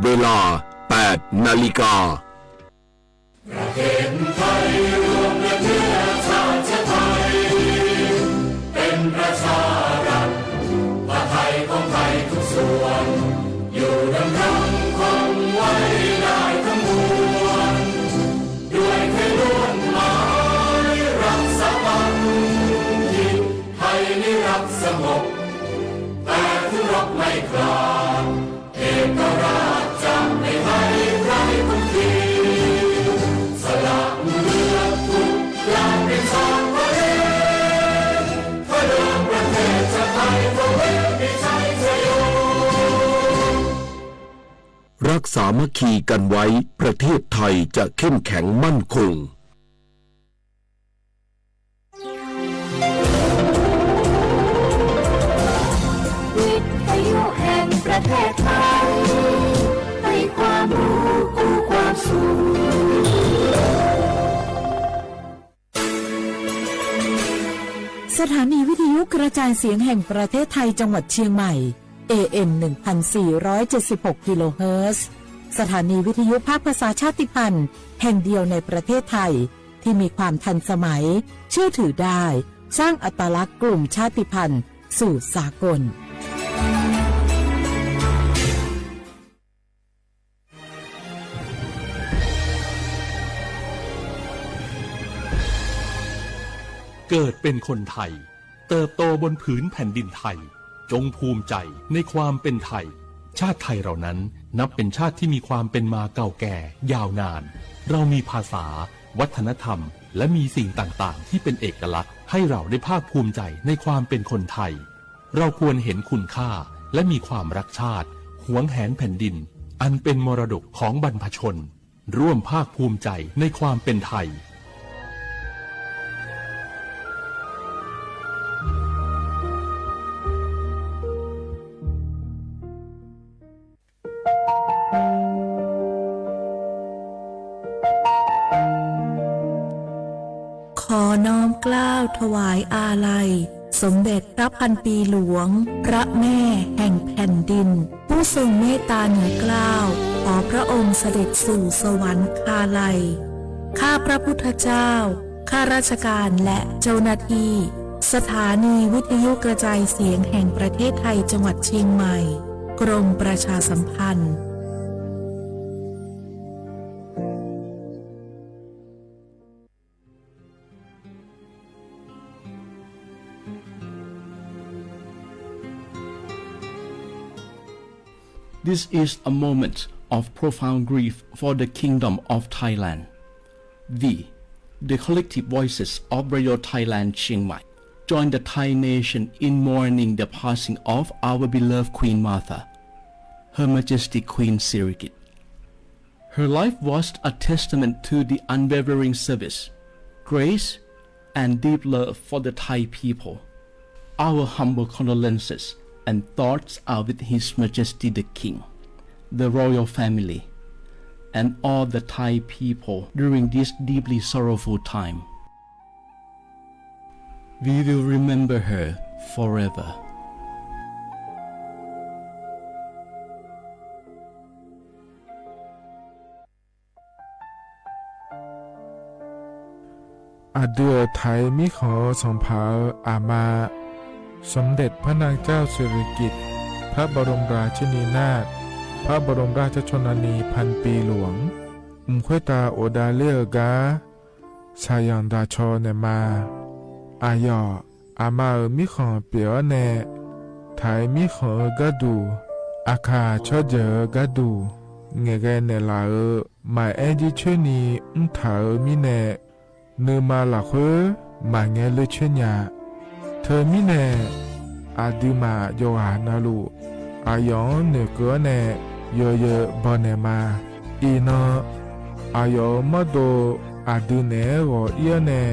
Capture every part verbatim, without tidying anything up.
เวลา แปดนาฬิกา ประเทศไทยรวมและเชื้อชาติไทย เป็นประชารัฐ ผ้าไทยของไทยทุกส่วน อยู่ดำรงคงไว้ได้ทั้งมวล ด้วยไทยล้วนหมายรักสามัคคี ไทยนิรักสงบ แต่ถึงรบไม่กล้า เอกราชจะไม่ให้ใครคุมขีด สละเลือดทุกอย่างเป็นชาติทะเล เพื่อเดินประเทศชาติไทย คงไม่มีชัยชโย รักสามัคคีกันไว้ ประเทศไทยจะเข้มแข็งมั่นคง วิทยุแห่งประเทศไทย ให้ความรู้คู่ความสุข สถานีวิทยุกระจายเสียงแห่งประเทศไทยจังหวัดเชียงใหม่ เอเอ็ม หนึ่งพันสี่ร้อยเจ็ดสิบหก กิโลเฮิรตซ์ สถานีวิทยุภาคภาษาชาติพันธุ์แห่งเดียวในประเทศไทย ที่มีความทันสมัย เชื่อถือได้ สร้างอัตลักษณ์กลุ่มชาติพันธุ์สู่สากล เกิดเป็นคนไทย เติบโตบนผืนแผ่นดินไทย จงภูมิใจในความเป็นไทย ชาติไทยเรานั้นนับเป็นชาติที่มีความเป็นมาเก่าแก่ยาวนาน เรามีภาษา วัฒนธรรม และมีสิ่งต่างๆ ที่เป็นเอกลักษณ์ ให้เราได้ภาคภูมิใจในความเป็นคนไทย เราควรเห็นคุณค่า และมีความรักชาติ หวงแหนแผ่นดิน อันเป็นมรดกของบรรพชน ร่วมภาคภูมิใจในความเป็นไทย ขอน้อมเกล้าถวายอาลัย สมเด็จพระพันปีหลวง พระแม่แห่งแผ่นดิน ผู้ทรงเมตตาเหนือเกล้า ขอพระองค์เสด็จสู่สวรรคาลัย ข้าพระพุทธเจ้า ข้าราชการและเจ้าหน้าที่ สถานีวิทยุกระจายเสียงแห่งประเทศไทยจังหวัดเชียงใหม่ กรมประชาสัมพันธ์ This is a moment of profound grief for the Kingdom of Thailand. We, the collective voices of Radio Thailand Chiang Mai, join the Thai nation in mourning the passing of our beloved Queen Mother, Her Majesty Queen Sirikit. Her life was a testament to the unwavering service, grace, and deep love for the Thai people. Our humble condolences and thoughts are with His Majesty the King, the royal family, and all the Thai people during this deeply sorrowful time. We will remember her forever. Aqdui-euq Taiq mirkhanq-eu sanqpaq-euq aqma, สมเด็จพระนางเจ้าสิริกิติ์ พระบรมราชินีนาถ พระบรมราชชนนีพันปีหลวง mq khoertav ghofdav ler-eu gar shaqzanq daqcaw naeqma. Aqyawf aqma-euq mirkhanq pyeuf-awr nae, Taiq mirkhanq-eu gharduq, aqkaq tsawrjeuq-eu gharduq ngaeqghae naeqlaf-euq maqaer jircoer ni mrtaq-euq mirnae, nuima lafkhoer maqngae ler coer nya. Teumirnae, aqduimaf yawqghaq navluf, aqyawf-anr noeqkeuv-awr nae yawzeu bawnaeq ma. Iqnan, aqyawf-euq mawrdo aqdui naeq-aer ghawq ir-awr nae,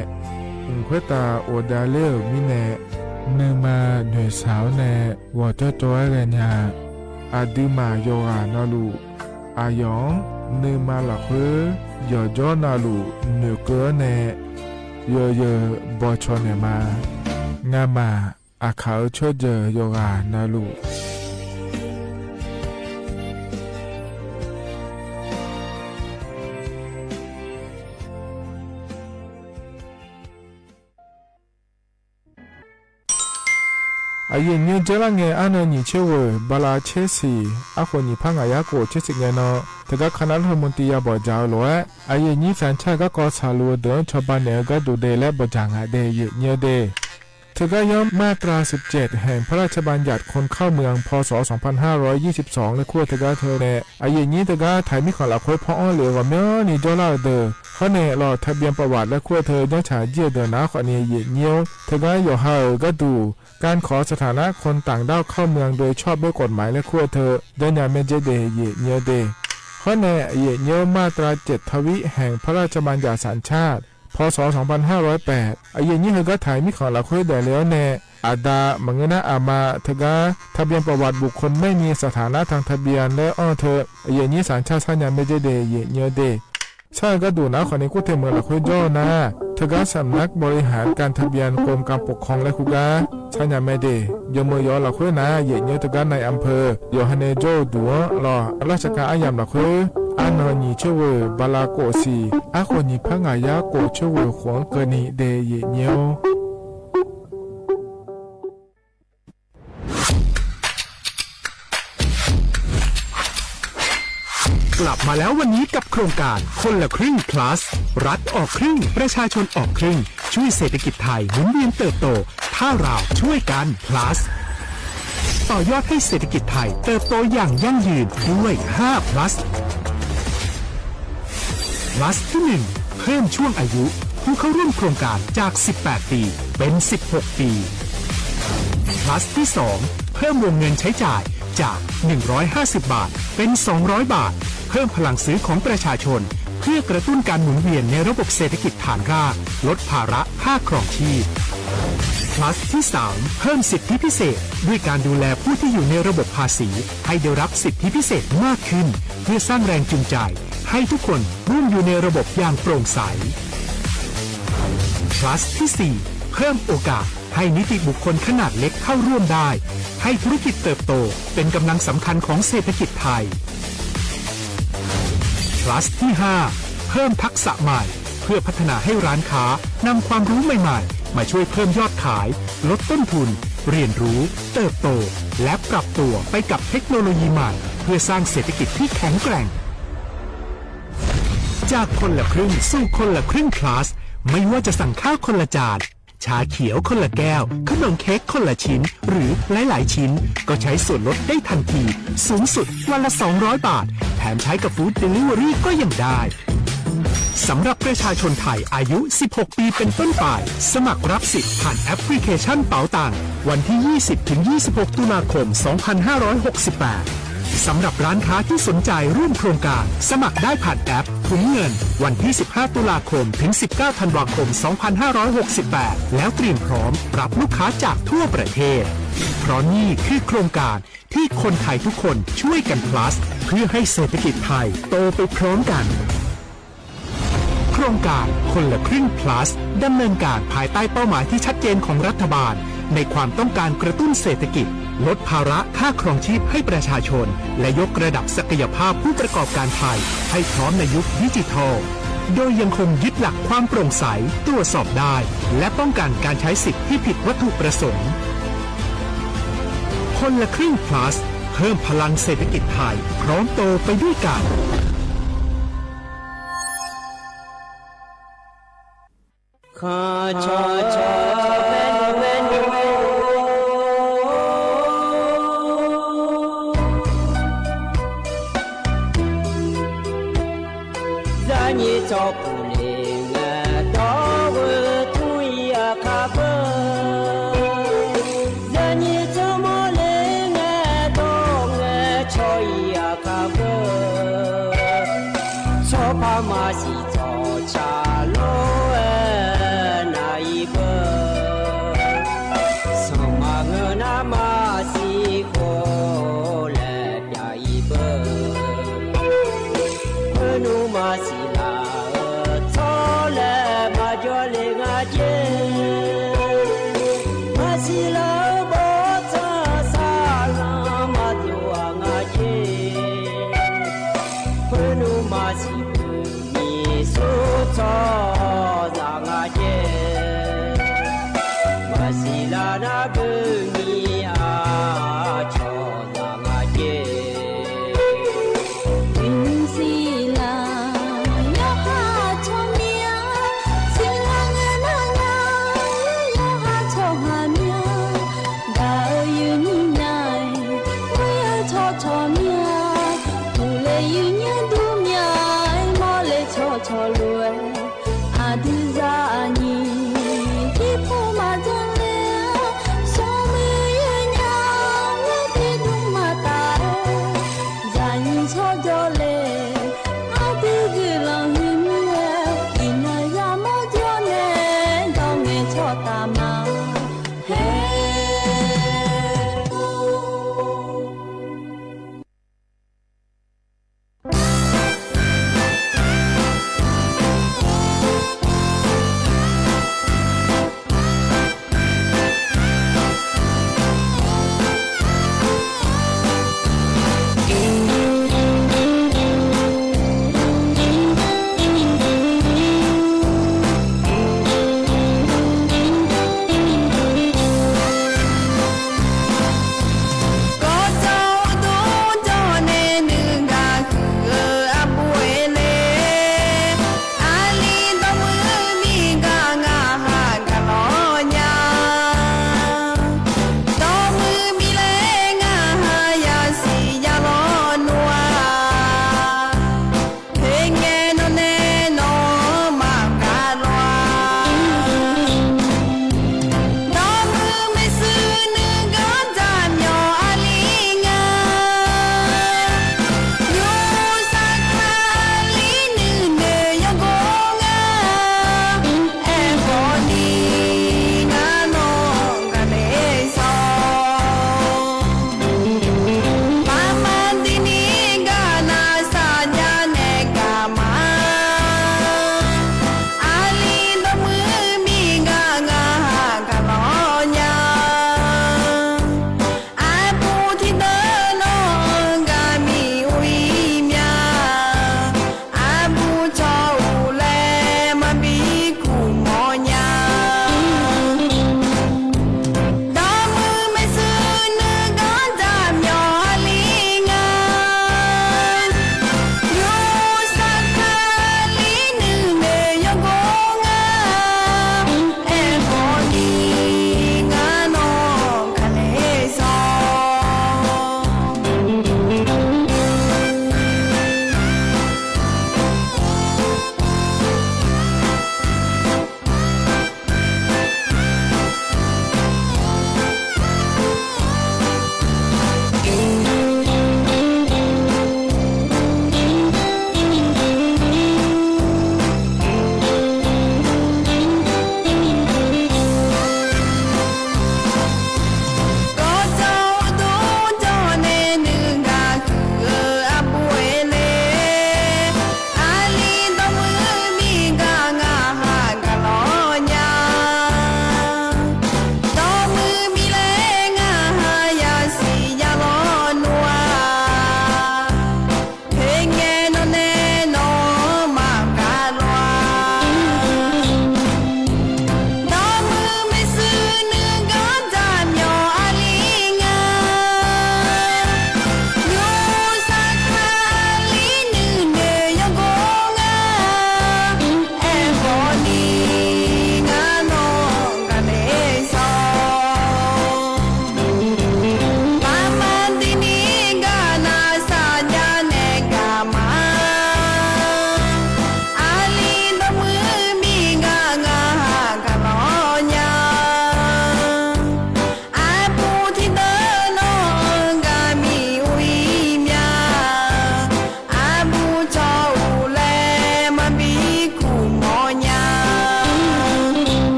mq khoertav ghofdav ler-euq mirnae, nuima noeqshaq-awr nae ghawqcawv cawv-aer ghaenya. Aqduimaf yawqghaq navluf, aqyawf-anr nuima lafkhoer yawqjawr navluf noeqkeuv-awr nae yawzeu bawcaw naeqma. Ngamaf aqkaq-euq tsawrjeuq yawqghaq navluf, Aqyuif aqnyir dzeur lar ngae, arnan nyiq tser ghoeq bala tser siq, arkhof nyiq par ngaq yar khof tser siq ngae nan, teugar คณะรัฐมนตรี ya bawq dzaq-eu lof-aer, aqyuif aqnyir สัญชาติ garkawv tsaqluf-eu deuq-anr cawba naeq-eu gharduq de laer bawq dzaq ngaq de, aqyuif aqnyir de. Teugar yar มาตราสิบเจ็ด แห่งพระราชบัญญัติคนเข้าเมือง พ.ศ. สองพันห้าร้อยยี่สิบสอง laer kur-eu teugar teu nae, aqyuif aqnyir teugar taq-iq mirkhanq lafkhoer paw-anr lef-eu ghawqmyanrni jawrlar-eu deuq, hawr nae lawq ทะเบียนประวัติ laer kur-eu teu janrcaq jir-eu deuq nar khawfni, aqyuif aqnyir-or, teugar yawqha-euq gharduq การขอสถานะคนต่างด้าวเข้าเมืองโดยชอบด้วยกฎหมาย laer kur-eu teu janrnya maerdzer de, aqyuif aqnyir de. Hawr nae aqyuif aqnyir-or, มาตราเจ็ดทวี แห่งพระราชบัญญัติสัญชาติ พ.ศ. สองพันห้าร้อยแปด aqyuif aqnyir heugar taq-iq mirkhanq lafkhoer daefle-awr nae, aqda maqngeur nar aqma teugar ทะเบียนประวัติบุคคลไม่มีสถานะทางทะเบียน laer anr-eu teu, aqyuif aqnyir สัญชาติ sarnya maerdzer de, aqyuif aqnyir de. Sar-eu gharduq nar khawfni kur te meuq lafkhoer jawr-eu nar, teugar สำนักบริหารการทะเบียน กรมการปกครอง laer kur gar sarnya maerde. Yawmeuq yawq-eu lafkhoer nar, aqyuif aqnyir teugar นายอำเภอ yawqha nae jawr-eu duq-anr lawq, ราชการ aryamq lafkhoer, arnan nyiq tser ghoeq bala khof siq, arkhof nyiq par ngaq yar khof tser ghoeq khof-anr keuvni de, aqyuif aqnyir-or. กลับมาแล้ววันนี้กับโครงการคนละครึ่ง plus รัฐออกครึ่ง ประชาชนออกครึ่ง ช่วยเศรษฐกิจไทยหมุนเวียนเติบโต ถ้าเราช่วยกัน plus ต่อยอดให้เศรษฐกิจไทยเติบโตอย่างยั่งยืนด้วย ห้า plus plus ที่ หนึ่ง เพิ่มช่วงอายุ ผู้เข้าร่วมโครงการจาก สิบแปด ปี เป็น สิบหก ปี plus ที่ สอง เพิ่มวงเงินใช้จ่ายจาก หนึ่งร้อยห้าสิบ บาท เป็น สองร้อย บาท เพิ่มพลังซื้อของประชาชน เพื่อกระตุ้นการหมุนเวียนในระบบเศรษฐกิจฐานราก ลดภาระค่าครองชีพ plus ที่ สาม เพิ่มสิทธิพิเศษ ด้วยการดูแลผู้ที่อยู่ในระบบภาษี ให้ได้รับสิทธิพิเศษมากขึ้น เพื่อสร้างแรงจูงใจ ให้ทุกคนร่วมอยู่ในระบบอย่างโปร่งใส plus ที่ สี่ เพิ่มโอกาสให้นิติบุคคลขนาดเล็กเข้าร่วมได้ ให้ธุรกิจเติบโตเป็นกำลังสำคัญของเศรษฐกิจไทย plus ที่ ห้า เพิ่มทักษะใหม่ เพื่อพัฒนาให้ร้านค้านำความรู้ใหม่ๆ มาช่วยเพิ่มยอดขาย ลดต้นทุน เรียนรู้ เติบโต และปรับตัวไปกับเทคโนโลยีใหม่ เพื่อสร้างเศรษฐกิจที่แข็งแกร่ง จากคนละครึ่งสู่คนละครึ่ง plus ไม่ว่าจะสั่งข้าวคนละจาน ชาเขียวคนละแก้ว ขนมเค้กคนละชิ้น หรือหลายๆ ชิ้น ก็ใช้ส่วนลดได้ทันที สูงสุดวันละ สองร้อย บาท แถมใช้กับ Food Delivery ก็ยังได้ สำหรับประชาชนไทยอายุ สิบหก ปีเป็นต้นไป สมัครรับสิทธิ์ผ่านแอปพลิเคชันเป๋าตัง วันที่ ยี่สิบ ถึง ยี่สิบหก ตุลาคม สองพันห้าร้อยหกสิบแปด สำหรับร้านค้าที่สนใจร่วมโครงการ สมัครได้ผ่านแอปถุงเงิน วันที่ สิบห้า ตุลาคม ถึง สิบเก้า ธันวาคม สองพันห้าร้อยหกสิบแปด แล้วเตรียมพร้อมรับลูกค้าจากทั่วประเทศ เพราะนี่คือโครงการที่คนไทยทุกคนช่วยกัน plus เพื่อให้เศรษฐกิจไทยโตไปพร้อมกัน โครงการคนละครึ่ง plus ดำเนินการภายใต้เป้าหมายที่ชัดเจนของรัฐบาล ในความต้องการกระตุ้นเศรษฐกิจ ลดภาระค่าครองชีพให้ประชาชน และยกระดับศักยภาพผู้ประกอบการไทยให้พร้อมในยุคดิจิทัล โดยยังคงยึดหลักความโปร่งใส ตรวจสอบได้ และป้องกันการใช้สิทธิ์ที่ผิดวัตถุประสงค์ คนละครึ่ง plus เพิ่มพลังเศรษฐกิจไทย พร้อมโตไปด้วยกัน Zaqnyiq tsawrpuq le ngae, dawr-eu tmr-ir aqkar beu. Zaqnyiq tsawrmawr le ngae, dawr ngae cawq-ir aqkar beu. Tsawrpar maqsiq tsawqtsaq lor-aer nar-ir beu. Sanqpaq ngeur nar maqsiq khof laer pyav-ir beu. Khoer nmr maqsiq laf-eu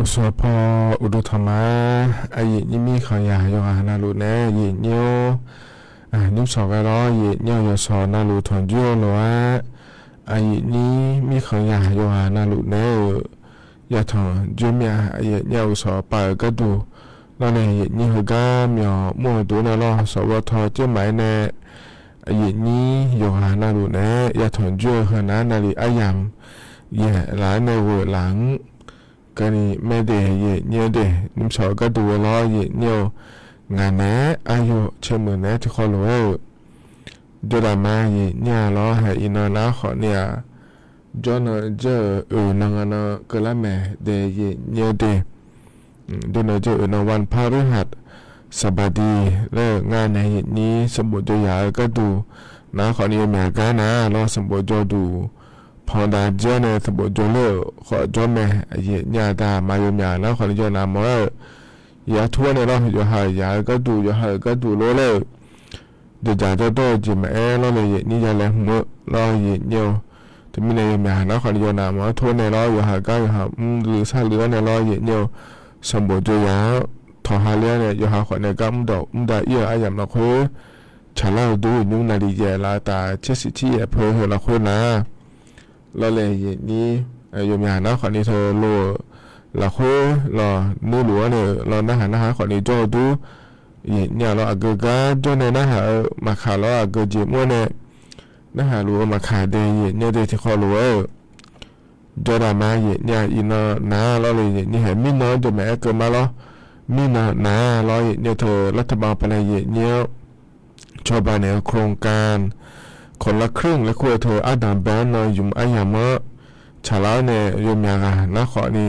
Sawq paw uqduq tanqma-aer, aqyuif nyir mirkhanq yaq yawqghaq navluf naeq-aer aqyuif nyir-or, nymrshawq ghae lawr aqyuif nyir-eu yawqshawq navluf tanqjoer-eu lof-aer, aqyuif nyir mirkhanq yaq yawqghaq navluf naeq-aer-euq yatanq joer mir-a. Aqyuif nyir-aq uqshawq pav-euq gharduq lawrnae aqyuif nyir heugar myawq mr-eu duq-aer nae lawr shawq ghawtaw tser maqaer nae aqyuif nyir yawqghaq navluf naeq-aer yatanq joer-eu heunav navluf aryamq yaeq laf-aer nae ghoeq laf-anr keuvni maerde aqyuif nyir-eu de. Nymrshawq gharduq ghae lawr aqyuif nyir-eu ngaq naeq-aer aqyawf caermuiq naeq-aer tiqkhawv lof-aer-euq jawrdaq ma aqyuif nyir-a lawr haeq iqnan nar khawfni-aq, jawrnan jawr-euq oeq nan nga nan keuvlar maeq de aqyuif nyir-eu de. Jawrnan jawr-euq oeq nan วันพฤหัสบดี laer-euq ngar nae aqyuif nyir sanqbof jawr yaq-eu gharduq nar khawfni yawmyaq gar nar lawr sanqbof jawrduq pandav jawr nae sanqbof jawr ler-euq khawf jawr mae. Aqyuif nyir-a daq ma yawmyaq nar khawfni jawr navmawr-aer-euq yaq tur-aer nae lawr yawqha-euq yaq-eu gharduq yawqha-euq gharduq lor laer-euq jawqjaq dawrdawr-eu jeq maqaer lawr le aqyuif nyir ya laer hmq-eu lawr aqyuif nyir-eu. Teumirnae yawmyaq nar khawfni jawr navmawr-aer tur-aer nae lawr yawqha gar yawqha mrluiv sarluiv-aer nae lawr aqyuif nyir-eu sanqbof jawr yaq-anr tawqha ler-aer nae yawqha khawf nae gar mrdawq mrdav ir-eu aryamq lafkhoer tsaqlar-eu dur nymr navluf yaeq laf taf tser siq tser yaeq peu heu lafkhoer nar lawr le aqyuif nyir yawmyaq nar khawfni teu lo-euq lafkhoer lawq nuirluf-anr nae-euq lawr narhaq narhaq khawfni jawr-eu dur aqyuif nyir-a lawr aqgeu gar jawr nae narhaq-eu maqkaq lawr aqgeu jeq mr-aer nae narhaq luf-eu maqkaq de aqyuif nyir-eu de tiqkhawv lof-aer-euq jawrdaq ma aqyuif nyir-a iqnan nar lawr le aqyuif nyir haeq mirnan-anr jawrmaeq-aer keuv ma lawr. Mirnan nar lawr aqyuif nyir-eu teu รัฐบาล paq nae aqyuif nyir-anr cawba naeq-eu โครงการคนละครึ่ง laer kur-eu teu ardanq bae-anr nan ymq aryamq-anr tsaqlar-awr nae yawmyaq ghaq nar khawfni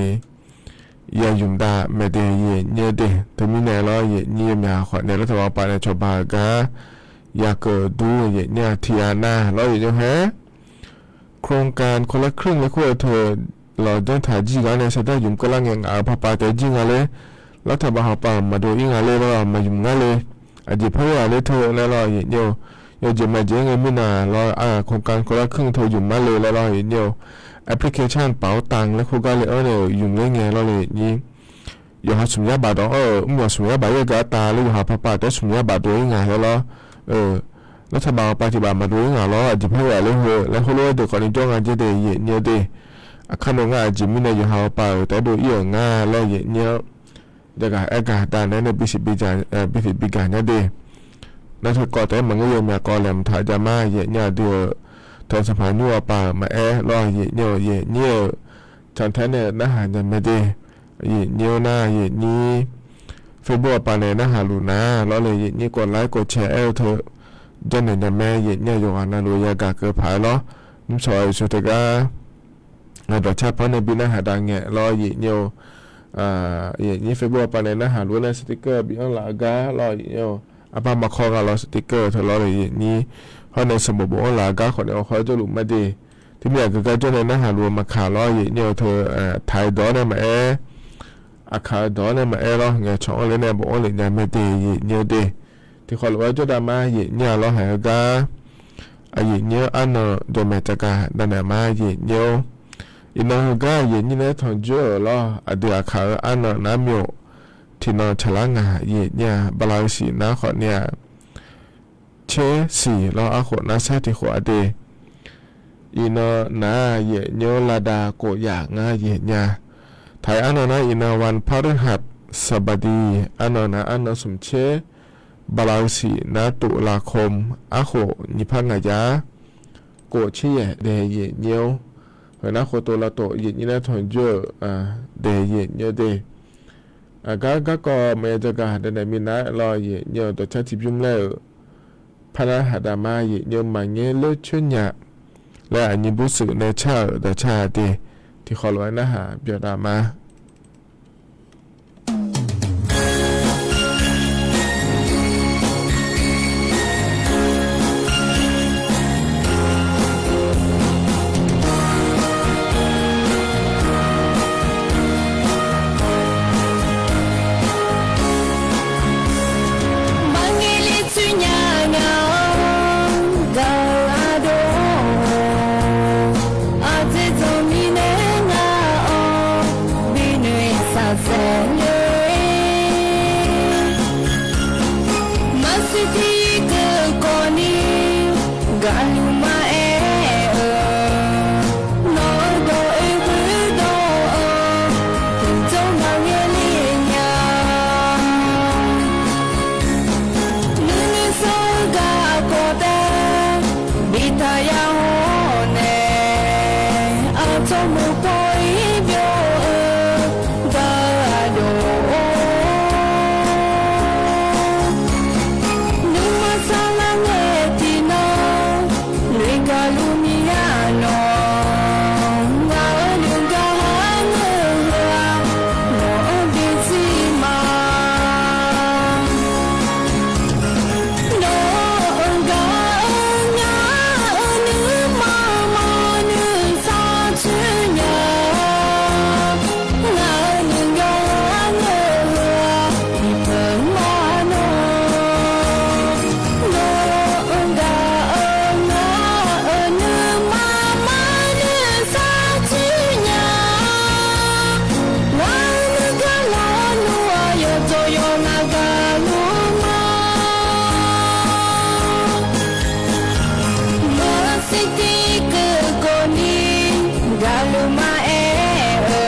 ya ymq dav maeq de aqyuif nyir-eu de. Teumirnae lawr aqyuif nyir yawmyaq khawf nae รัฐบาล paq nae cawba-eu gar ya keuv dur aqyuif nyir-a tiq ghaq nar lawr aqyuif nyir haer โครงการคนละครึ่ง laer kur-eu teu lawq janr taq jir ghaq nae sardar ymq keuvlar ngae ngaq-euq paqpaq taef jir nga ler. รัฐบาล hawpaq maqdov ir nga ler lawr maqymq ngar le. Aqjeq par-aer ghaq ler teu laer lawr aqyuif nyir-eu yawjeq maqjeq-aer ngae mirnae lawr โครงการคนละครึ่ง teu ymq mar le laer lawr aqyuif nyir-eu application เป๋าตัง laer kur gar le-anr nae-euq ymq ler ngae lawr le aqyuif nyir yawqha smq yar baf dawq-anr-euq mr yawq smq yar baf yaer gar tav laer yawqha paqpaq taef-aer smq yar baf dov ir ngaq laer lawr. รัฐบาล hawpaq tiq baf maqdov ir ngaq lawr aqjeq par-aer ghaq ler heu laer heulof-aer deuq khawfni jawr nga jer de aqyuif nyir-eu de. Aqkar nae ngar aqjeq mirnae yawqha hawpaq-euq taef-aer dov ir-euq nga laer aqyuif nyir-anr jaqgaq aer gaq dav naeq-aer nae bisiq bigaq nya de. Nar teu kawv taef-aer maqngeur yawmyaq kawv laeqhmq taq jav ma aqyuif nyir-a dui-euq tanqsanqpaq nymr hawpaq-euq maqaer lawr aqyuif nyir-eu aqyuif nyir-euq cantae nae narhaq nya mae de. Aqyuif nyir-eu nar aqyuif nyir Facebook hawpaq nae narhaq luf nar lawr le aqyuif nyir kawv laer kawv cae aer-eu teu janrnaeq nya mae aqyuif nyir-a yawqghaq navluf yagaq keuv paq-aer lawr. Nymrshawq-eu yawshuif teugar dawqcar par nae bi narhaq dav ngae lawr aqyuif nyir-eu aqyuif nyir Facebook hawpaq nae narhaq luf-aer nae sticker bi anr laf-eu gar lawr aqyuif nyir-eu arbar maqkawr nga lawr sticker teu lawr le aqyuif nyir hawr nae sanqbof bofanr laf-eu gar khawf nae awqhaw jawrluf ma de. Teumirnae aqgeu gar jawr nae narhaq luf-eu maqkaq lawr aqyuif nyir-eu teu taq-aer dawq-awr nae maqaer aqkaq-eu dawq-awr nae maqaer lawr ngaeqcawq-anr le nae bofanr lef nya mae de aqyuif nyir-eu de. Tiqkhawf lof-aer jawrdav ma aqyuif nyir-a lawr haeq-eu gar aqyuif nyir-anr arnan dawqmaeq caqgaq davnaeq ma aqyuif nyir-or. Iqnan heugar aqyuif nyir nae tanqjoer-euq lawr aqdui aqkaq-eu arnan nar myof tiqnan tsaqlar ngaq aqyuif nyir-a bala-eu siq nar khawfni-aq tser siq lawr arkhof nar sar tiqkhof-a de. Iqnan nar aqyuif nyir-or lavdav kof yaf ngar aqyuif nyir-a. Taq-aer arnan nar iqnan วันพฤหัสบดี arnan nar arnan smq tser bala-eu siq nar ตุลาคม arkhof nyiq par ngaq yar kof tser yaeq dae aqyuif nyir-or. Heu nar khoftof lavtof aqyuif nyir nae tanqjoer-euq dae aqyuif nyir-eu de. Aqgar garkawv maqya jagaq davnaeq minav-aer lawr aqyuif nyir-eu dawqcar tiqbymr laer-euq par narhaq dav ma aqyuif nyir-eu maqngeur ler coer nya laer aqnyir bursuif nae car-euq dawqcar-a de. Tiqkhawf lof-aer narhaq byawq dav ma. Maqngeur ler coer nya nga-awr gaq-eu ardov-or, aqdzaeq dzanq mirnae nga-awr bi Maqaer-eu, nawq-eu dawq oe khoerdawq-anr, tiqjawr maqngae le nya. Nuinoeq sanr-eu garkawv taef, biftaq ya hawr nae, aqcawq muiq pawr-ir byov-eu gar-eu aqdawq-or, nuima saqlar ngae tiqnan, noeqgaq luf miqya nawq, ngaq-euq nuigar ngeur-eu-aq, nawq-anr bi tser ma. Nawq-euq gaq-eu nya-eu nuima maqnuisar coer nya, ngaq-euq nuigar ngeur-eu-aq, iqpeuq ma nawq. Nawq-euq gaq-eu nya-eu nuima maqnuisar coer nya, ngaq-euq nuigar lawr nmr-aq, yawqjawq yawqna gaqluf ma. Maqsiq tiq keuv kawv ni gaqluf maqaer-eu,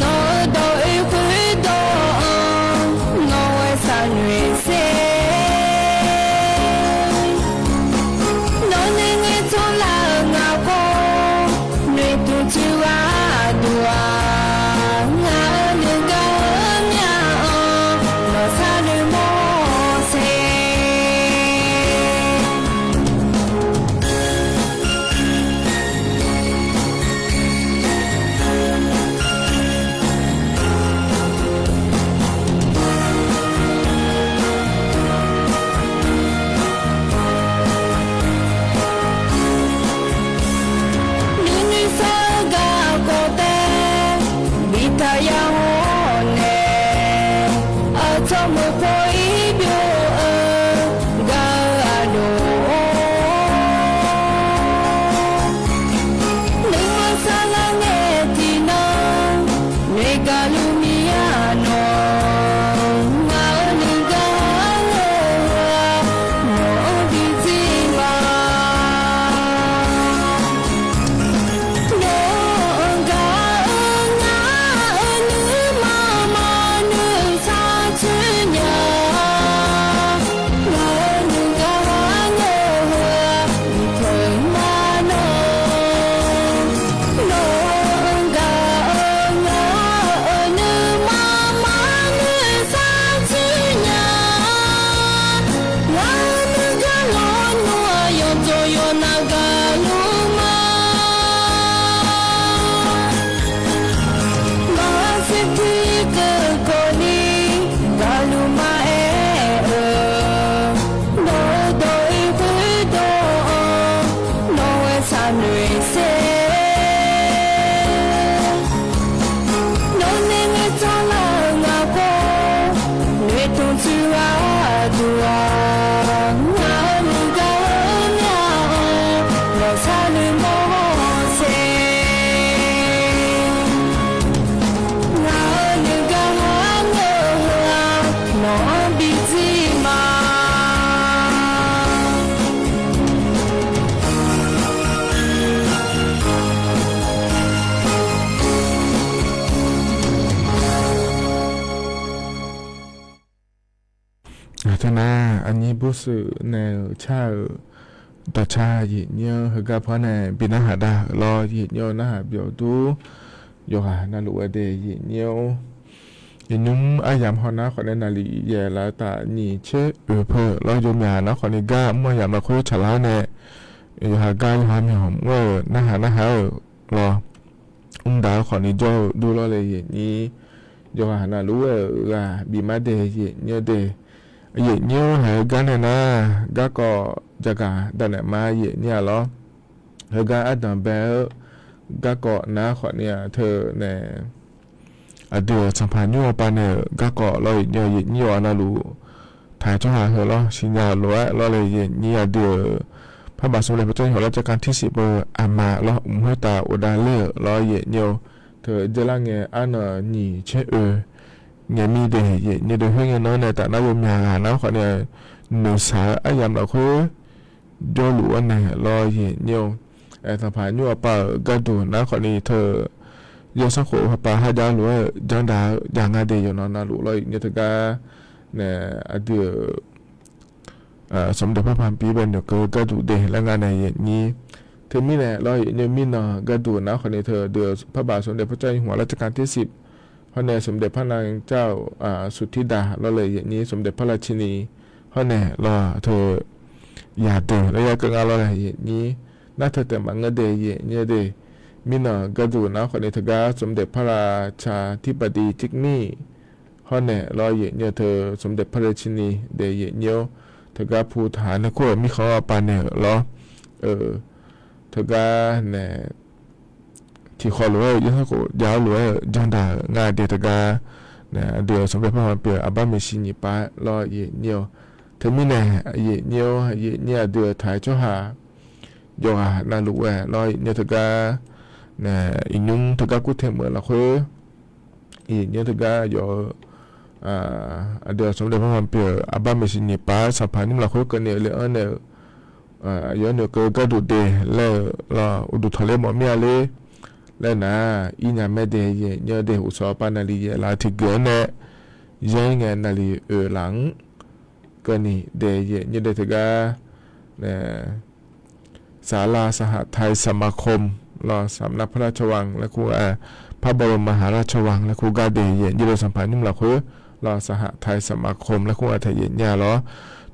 nawq-eu dawq oe khoerdawq-anr, nawq-eu saqnoeq sher. Nawq nae ngae tsawrlar-eu ngaq khawf, noeqtmq tsoeq ghaq duq-aq, ngaq-euq nuigar myav-anr, nawq sharnoeq mawr sher. Nuinoeq sanr-eu garkawv taef, biftaq ya hawr nae, aqcawq muiq pawr-ir byov-eu gar-eu aqdawq-or, nuima saqlar ngae tiqnan, noeqgaq luf miqya nawq, ngaq-euq nuigar ngeur-eu-aq, nawq-anr bi tser ma. Nawq-euq gaq-eu nya-eu nuima maqnuisar coer nya, ngaq-euq nuigar ngeur-eu-aq, iqpeuq ma nawq. Nawq-euq gaq-eu nya-eu nuima maqnuisar coer nya, ngaq-euq nuigar lawr nmr-aq, yawqjawq yawqna gaqluf ma. Maqsiq tiq keuv kawv ni gaqluf maqaer-eu, nawq-eu dawq oe khoerdawq-anr, nawq-eu saqnoeq sher. Nawq nae ngae tsawrlar-eu ngaq khawf, noeqtmq tsoeq ghaq duq-aq, ngaq-euq nuigar myav-anr, nawq sharnoeq mawr sher. Ngaq-euq nuigar ngeur-eu heu-aq, nawq-anr bi tser ma. Teunar, aqnyir boshuif nae-euq car-euq dawqcar yaeqnyir-anr heugar par nae bi narhaq dav-euq lawr, yaeqnyir-eu narhaq byawq dur. Yawqghaq navluf-aer dae yaeqnyir-or, yaeqnymr aryamq hawnar khawfnae naqlif yaeq laf-eu taf nyiq tser oeq peuq lawr, yawmyaq nar khawfni gar mr aryamq lafkhoer tsaqlar-awr nae, yawqha gar yawqha myawq mr-euq narhaq narhaq-euq lawr, mr daq-eu khawfni jawr-eu dur lawr le yaeqnyir. Yawqghaq navluf-aer-euq ghaq bif mar dae yaeqnyir-eu dae, yaeqnyir-or, haq-eu gar nae nar, garkawv jaqgaq daqnaeq ma yaeqnyir-a lawr. Heugar ardanq bae-eu garkawv nar khawfni-aq teunae, aqdui-euq Sanqpaq Nymr Aqpaq nae-euq garkawv lawr yaeqnyir-eu, yaeqnyir-awq navluf taq-eu tsawrhaq heu lawr siqnya lof-aer lawr le yaeqnyir. Aqdui-euq parbaq smr lae pawcawr yawq lar jawrgar tirsiq beu aqma lawr, mq khoertav ghofdav ler-euq lawr yaeqnyir-or. Teu dzeurlar ngae arnan nyiq tser oe ngae mir dae yaeqnyir deuq khoer ngae nar nae taf nar yawmyaq ghaq nar khawfni noeqshaq-eu aryamq lafkhoer jawrluf-awr nae lawr yaeqnyir-eu, sanqpaq nymr aqpav-euq gharduq nar khawfni teu, yawsanr khof paqpaq har javluf-aer-euq janrdaq-eu jaq nga de yawqnan navluf lawr yaeqnyir teugar nae aqdui-euq smqdaeq parpaq pir bae noeqkeuv gharduq de laer nga nae yaeqnyir. Teumirnae lawr yaeqnyir mirnan gharduq nar khawfni teu aqdui-euq parbaf smqdaeq parcar yawhmq lar tsarkanr tersif, hawr nae smqdaeq parnav car-euq suqtirdaq lawr le yaeqnyir smqdaeq parlav cini, hawr nae lawr teu yaqdeuq laer yar keuv nga lawr le yaeqnyir. Nar teu taef maqngeur de yaeqnyir de. Mirnan gharduq nar khawfni teugar smqdaeq parlav ca tirbaqdi cirmir, hawr nae lawr yaeqnyir teu smqdaeq parlav cini de yaeqnyir-awr, teugar pu taq nae kur-euq mirkhanq-anr aqpav naeq-euq lawr, teugar nae tiqkhawf lof-aer-euq yawsanr khof jav-awr lof-aer-euq janrdaq-euq nga de teugar nae aqdui-euq smqdaeq parpaq pyeuf-eu aqbar maeqshi nyiq pav lawr yaeqnyir-awr. Teumirnae yaeqnyir-awr yaeqnyir aqdui-euq taq-aer tsawrhaq yawqghaq navluf ghae lawr yaeqnyir teugar nae iqnymr teugar kurtaeq meuq-eu lafkhoer yaeqnyir teugar yawf-eu aqdui-euq smqdaeq parpaq pyeuf-euq aqbar maeqshi nyiq pav sanqpaq nymr lafkhoer keuvni-eu le anr nae-euq yawr noeqkeuv gharduq de laer-eu lawr uqduq tawqler mawf mir-a ler laer nar, ir nya mae de yaeqnyir de. Uqsawq pav naqli yaeq laf tiqgeuf-anr nae yaer ngae naqli oeq laf-anr keuvni de yaeqnyir de teugar nae ศาลาสหทัยสมาคม lawr สมเด็จพระราชวัง laer kur, พระบรมมหาราชวัง laer kur gar de yaeqnyir de sanqpaq nymr lafkhoer lawr สหทัยสมาคม laer kur nga taeq yaeqnyir-a lawr.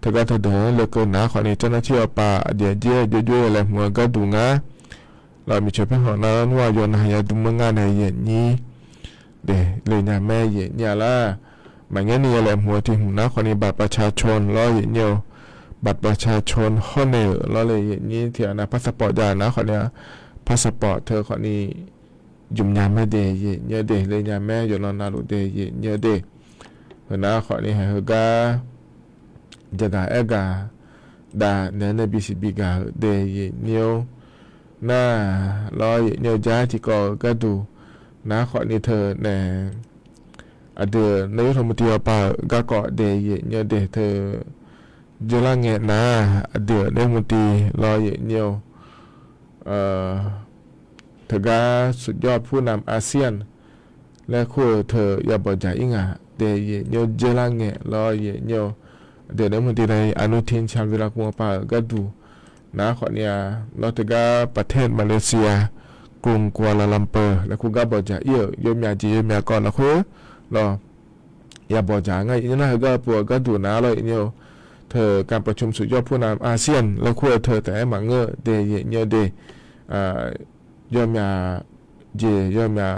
Teugar teudeuq-anr lekeuv nar khawfni เจ้าหน้าที่ aqpav aqjeq aqjeq jovjov-aer laeqhmq-eu gharduq ngar lawr miqcoeq paerkhanq nar nmr-aq yawqnan yadm-eu nga nae yaeqnyir de le nya mae yaeqnyir-a lar. Maqngaer ni ya laeqhmq-eu tiq hmq nar khawfni บัตรประชาชน lawr yaeqnyir-eu บัตรประชาชน hawr nae-euq lawr le yaeqnyir tiq ghaq nav passport jav nar khawfni-a passport teu khawfni jmq nya mae de yaeqnyir de le nya mae yawqnan navluf de yaeqnyir de. Heunar khawfni haeq heugar jaqgaq aergaq dav naeq-aer nae bisiq bigaq-euq de yaeqnyir-or. Nar lawr yaeqnyir-eu jar tiqkawv-eu gharduq nar khawfni teu nae aqdui-euq nae yawr tawq mqtiv aqpav-euq garkawv de yaeqnyir de teu jeurlar ngae nar, aqdui-euq nae mqtiv lawr yaeqnyir-eu teugar สุดยอดผู้นำอาเซียน laer kur-eu teu yabawq dzaq-ir ngaq de yaeqnyir-eu jeurlar ngae lawr yaeqnyir-eu aqdui-euq nae mqtiv nae อนุทิน ชาญวีรกูล aqpav-euq gharduq nar khawfni-a lawr teugar ประเทศมาเลเซีย กรุงกัวลาลัมเปอร์ laer kur gar bawq dzaq-ir-euq yawmyaq jeq yawmyaq kawv lafkhoer lawr yabawq dzaq ngar yaeqnyir nar heugar-eu pov-eu gharduq nar lawr yaeqnyir-eu teu การประชุมสุดยอดผู้นำอาเซียน laer kur-eu teu taef-aer maqngeur-eu de yaeqnyir de yawmyaq jeq yawmyaq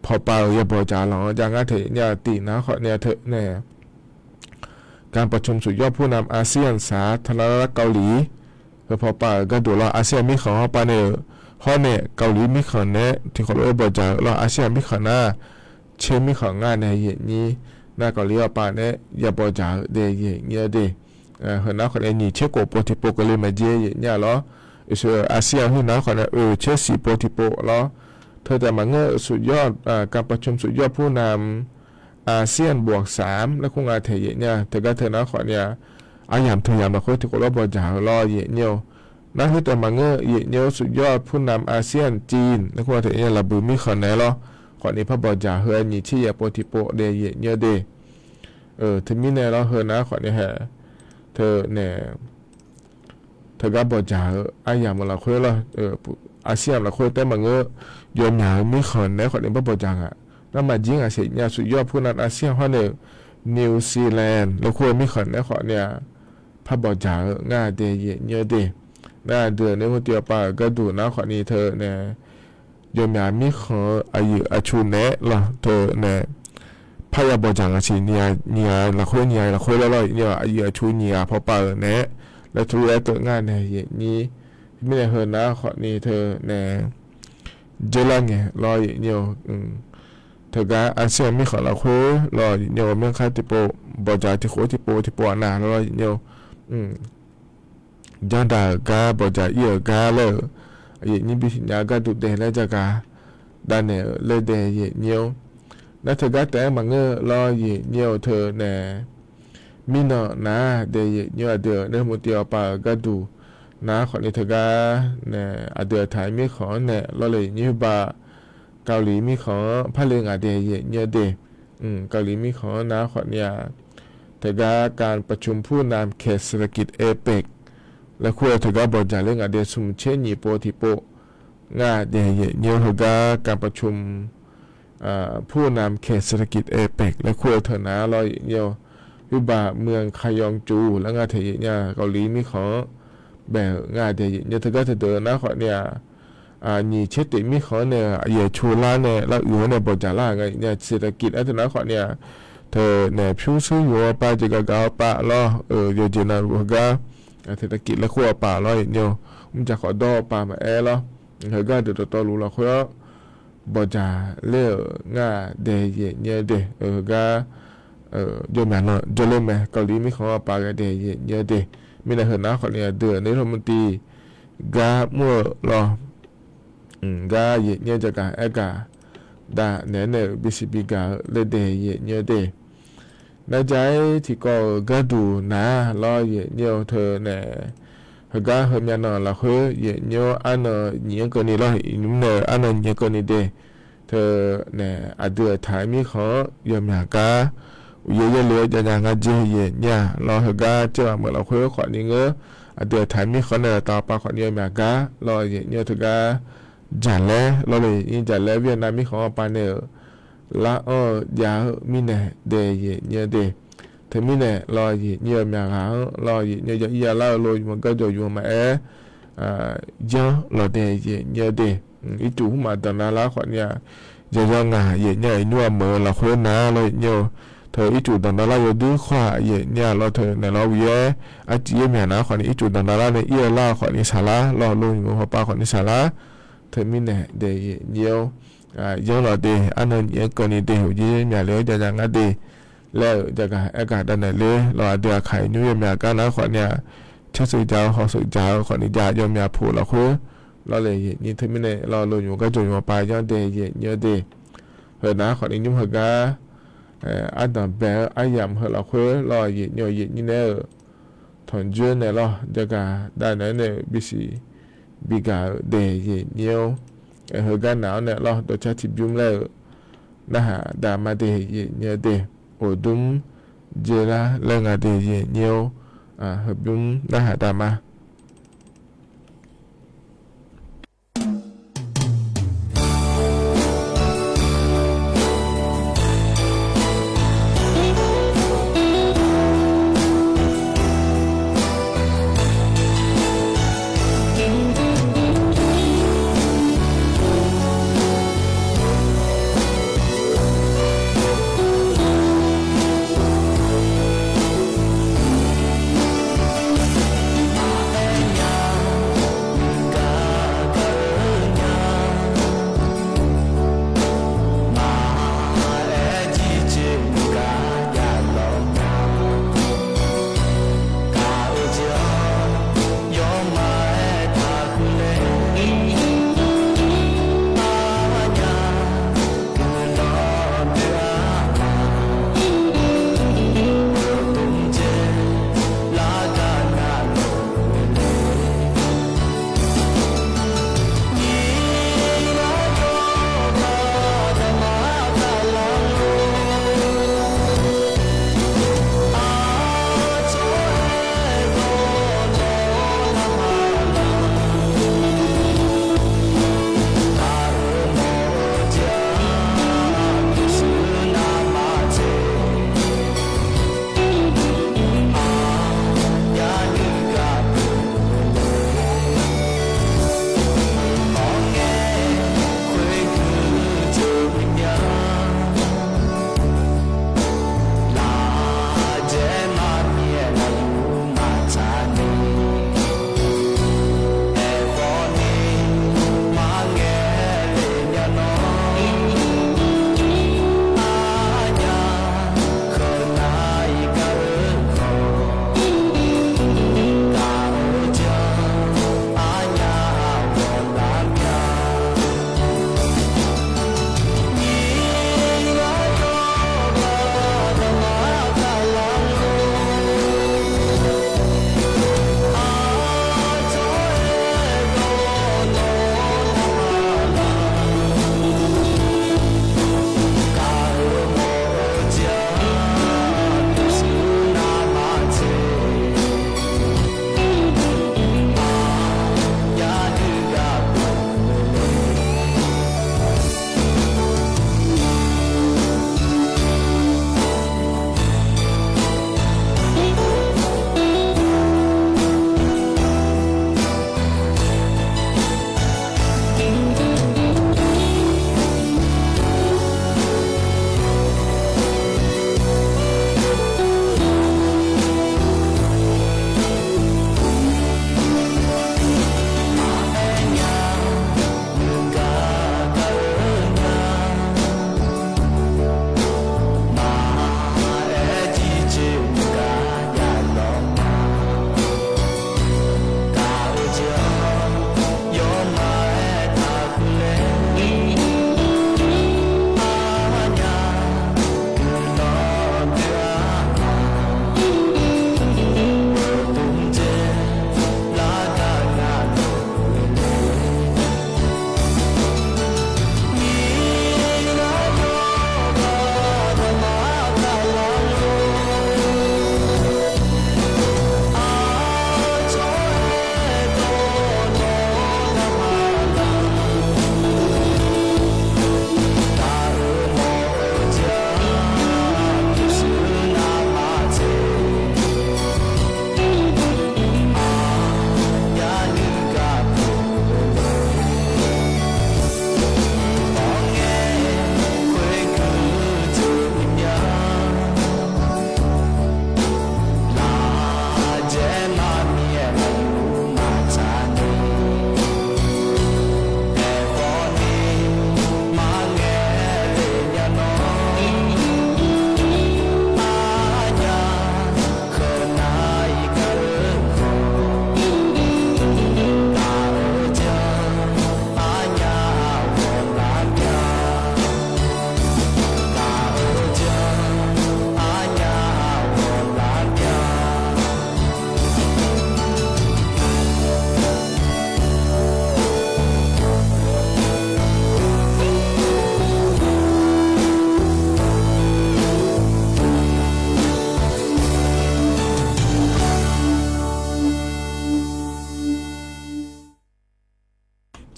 pawpav-euq yabawq dzaq lawq-anr jav ngar taeq yaeqnyir-a tiq nar khawfni-a teu nae การประชุมสุดยอดผู้นำอาเซียน สาธารณรัฐเกาหลี heu pawpav-euq gharduq lawr อาเซียน mirkhanq hawpav nae-euq hawr nae เกาหลี mirkhanq nae tiqkhawf lof-aer bawq dzaq-eu lawr อาเซียน mirkhanq nar tser mirkhanq ngar nae yaeqnyir nar เกาหลี aqpav nae yabawq dzaq-eu de yaeqnyir-a de. Heunar khawfni nyiq tser khof pov tiqpov keuvle maeq jeq yaeqnyir-a lawr. อาเซียน khoernar khawfni oeq tser siq pov tiqpov lawr. Teu taef maqngeur-eu สุดยอด การประชุมสุดยอดผู้นำอาเซียน บวกสาม laer kur nga taeq yaeqnyir-a teugar teu nar khawfni-a aryamq teu yamq lafkhoer tiqkawv lof-aer bawq dzaq-eu lawr yaeqnyir-eu nar khoer taef maqngeur yaeqnyir-eu สุดยอดผู้นำอาเซียน จีน laer kur nga taeq yaeqnyir-a laqbuiq mirkhanq nae lawr khawfni par bawq dzaq heu-a nyiq tser yaeq pov tiqpov de yaeqnyir de. Teumirnae lawr heunar khawfni hae teu nae teugar bawq dzaq-eu aryamq-euq lafkhoer lawr, อาเซียน lafkhoer taef maqngeur yawmyaq-eu mirkhanq nae khawfni par bawq dzaq ngaq. Nar maqjir ngaq siq nya สุดยอดผู้นำอาเซียน hawr nae-euq New Zealand laer kur-eu mirkhanq nae khawfni-a par bawq dzaq-eu ngar de yaeqnyir de. Nar aqdui-euq nae mqtiv aqpav-euq gharduq nar khawfni teu nae yawmyaq mirkhanq-eu aqyuif aqtsu naeq-aer lawr teu nae par yabawq dzaq ngaq siq nyiq ghaq lafkhoer nyiq ghaq lafkhoer lawr lawr yaeqnyir-a aqyuif aqtsu nyiq ghaq pawpav-euq naeq-aer laer tov-aer teuv ngar nae yaeqnyir. Mirnae heunar khawfni teu nae jeurlar ngae lawr yaeqnyir-eu teugar อาเซียน mirkhanq lafkhoer lawr yaeqnyir-eu mirkhanq tiqpov bawq dzaq tiqkhof tiqpov tiqpov-aq nav lawr yaeqnyir-eu jardaq-euq gar bawq dzaq-ir-euq gar laer-euq yaeqnyir bisiq nya-eu gharduq daef laer jagaq davnaeq-euq laer dae yaeqnyir-or. Nar teugar taef-aer maqngeur lawr yaeqnyir-eu teu nae Mirnan nar-aq, daeq yaef nyoer aqdui-euq nae murtiv awqpav-euq gharduq nar khawfni teugar nae aqdui-euq taq-aer mirkhanq-anr nae lawrle nyir ba, Kavliq mirkhanq-anr parle ngaq daeq yaef nyoer de. Kavliq mirkhanq-anr nar khawfni-aq, teugar การประชุมผู้นำเขตเศรษฐกิจ เอเปก laer kur-eu teugar bawqdzaq ler ngaq daeq smq tser nyiq pov tiqpov ngar daeq yaef nyoer heugar การประชุม ผู้นำเขตเศรษฐกิจ เอเปก laer kur-eu teu nar lawr yaef nyoer-eu, Huirbaq เมืองคายองจู laer ngar daeq yaef nyoer-a, Kavliq mirkhanq-anr bae-euq ngar daeq yaef nyoer teugar teudeuq nar khawfni-aq, nyiq tser teq mirkhanq-anr nae-euq aqyuif aqtsu lar nae lar uiq-awr nae bawqdzaq lar-euq nga yaef nyoer-a, เศรษฐกิจ aer teu nar khawfni-aq, teu naeq pyurshuir yuf-awr pav jeq gaqgaq-awr pav lawr-eu yawqjeq navluf heugar เศรษฐกิจ laer kur-awr pav lawr yaef nyoer-eu, mrjaq khawf dawr-awr pav maqaer lawr, heugar deuq dawqtawvluf lafkhoer-awr bawqdzaq ler-euq ngar daeq yaef nyoer de. Heugar jawrmyaq nan jawrler mae, Kavliq mirkhanq-anr pav ghae daeq yaef nyoer de. Mirnae heunar khawfni aqdui-euq nae lawr murtiv gar mr-eu lawr, gar yaef nyoer jaqgaq aergaq dav naeq-aer nae-euq bisiq bigaq-eu laer daeq yaef nyoer de. Narjaq-aer tiqkawv-euq gharduq nar lawr yaef nyoer-eu teu nae, heugar heumyav nan lafkhoer yaef nyoer arnan nyiq-anr keuvni lawr, iqnymr nae-eu arnan nyiq-anr keuvni de. Teu nae aqdui-euq taq-aer mirkhanq-anr yawmyaq gar uqyaer yaerle-awr javnya ngar jeq yaef nyoer-a lawr, heugar tserghaq meuq lafkhoer khawfni ngeur, aqdui-euq taq-aer mirkhanq nae laftav awqpav khawfni yawmyaq gar lawr yaef nyoer-eu teugar jaqlaer lawrle nyir jaqlaer Vietnam mirkhanq-anr pav nae-euq lar-anr-eu jav-eu mirnae daeq yaef nyoer de. Teumirnae lawr yaef nyoer-eu myaqghaq-anr lawr yaef nyoer ya ir ya lar-eu lo yuf-anr garjawq yuf-anr maqaer, yanr lawq daeq yaef nyoer de. Ircuf hmq maf danqnav lar khawfni-aq, yawqyaw ngaq yaef nyoer-a, iqnymr-aq meuq-eu lafkhoer nar lawr yaef nyoer-eu, teu ircuf danqnav lar yawduir khawf-aq yaef nyoer-a lawr teu naeq lawr uqyaer arciv yaer myaq nar khawfni ircuf danqnav lar nae ir-eu lar-eu khawfni saqlar lawr, lo yuf-anr hawpav khawfni saqlar. Teumirnae daeq yaef nyoer-awr, yanr lawq de, arnan nyiq-anr keuvni de, uqyaer yaer myaq le-awr javnya ngar de laer-euq jaqgaq aergaq dav naeq ler lawr, aqdui aqkaq iqnymr yawmyaq gar nar khawfni-aq, carseuq jaq-eu hawseuq jaq-eu khawfni jav yawmyaq puq lafkhoer lawrle yaef nyoer teumirnae lawr, lo yuf-anr garjawq yuf-anr pav yanr daeq yaef nyoer de. Heunar khawfni nymr heugar ardanq bae-eu aryamq heu lafkhoer lawr yaef nyoer yaef nyoer nae-euq tanqjoer nae lawr jaqgaq dav naeq-aer nae-euq bisiq bigaq-eu daeq yaef nyoer-awr, heugar naq-anr nae lawr dawqcar tiqbymr laer-euq narhaq dav ma de yaef nyoer de. Oqdmr jeqlar laer nga de yaef nyoer-awr, heubymr narhaq dav ma.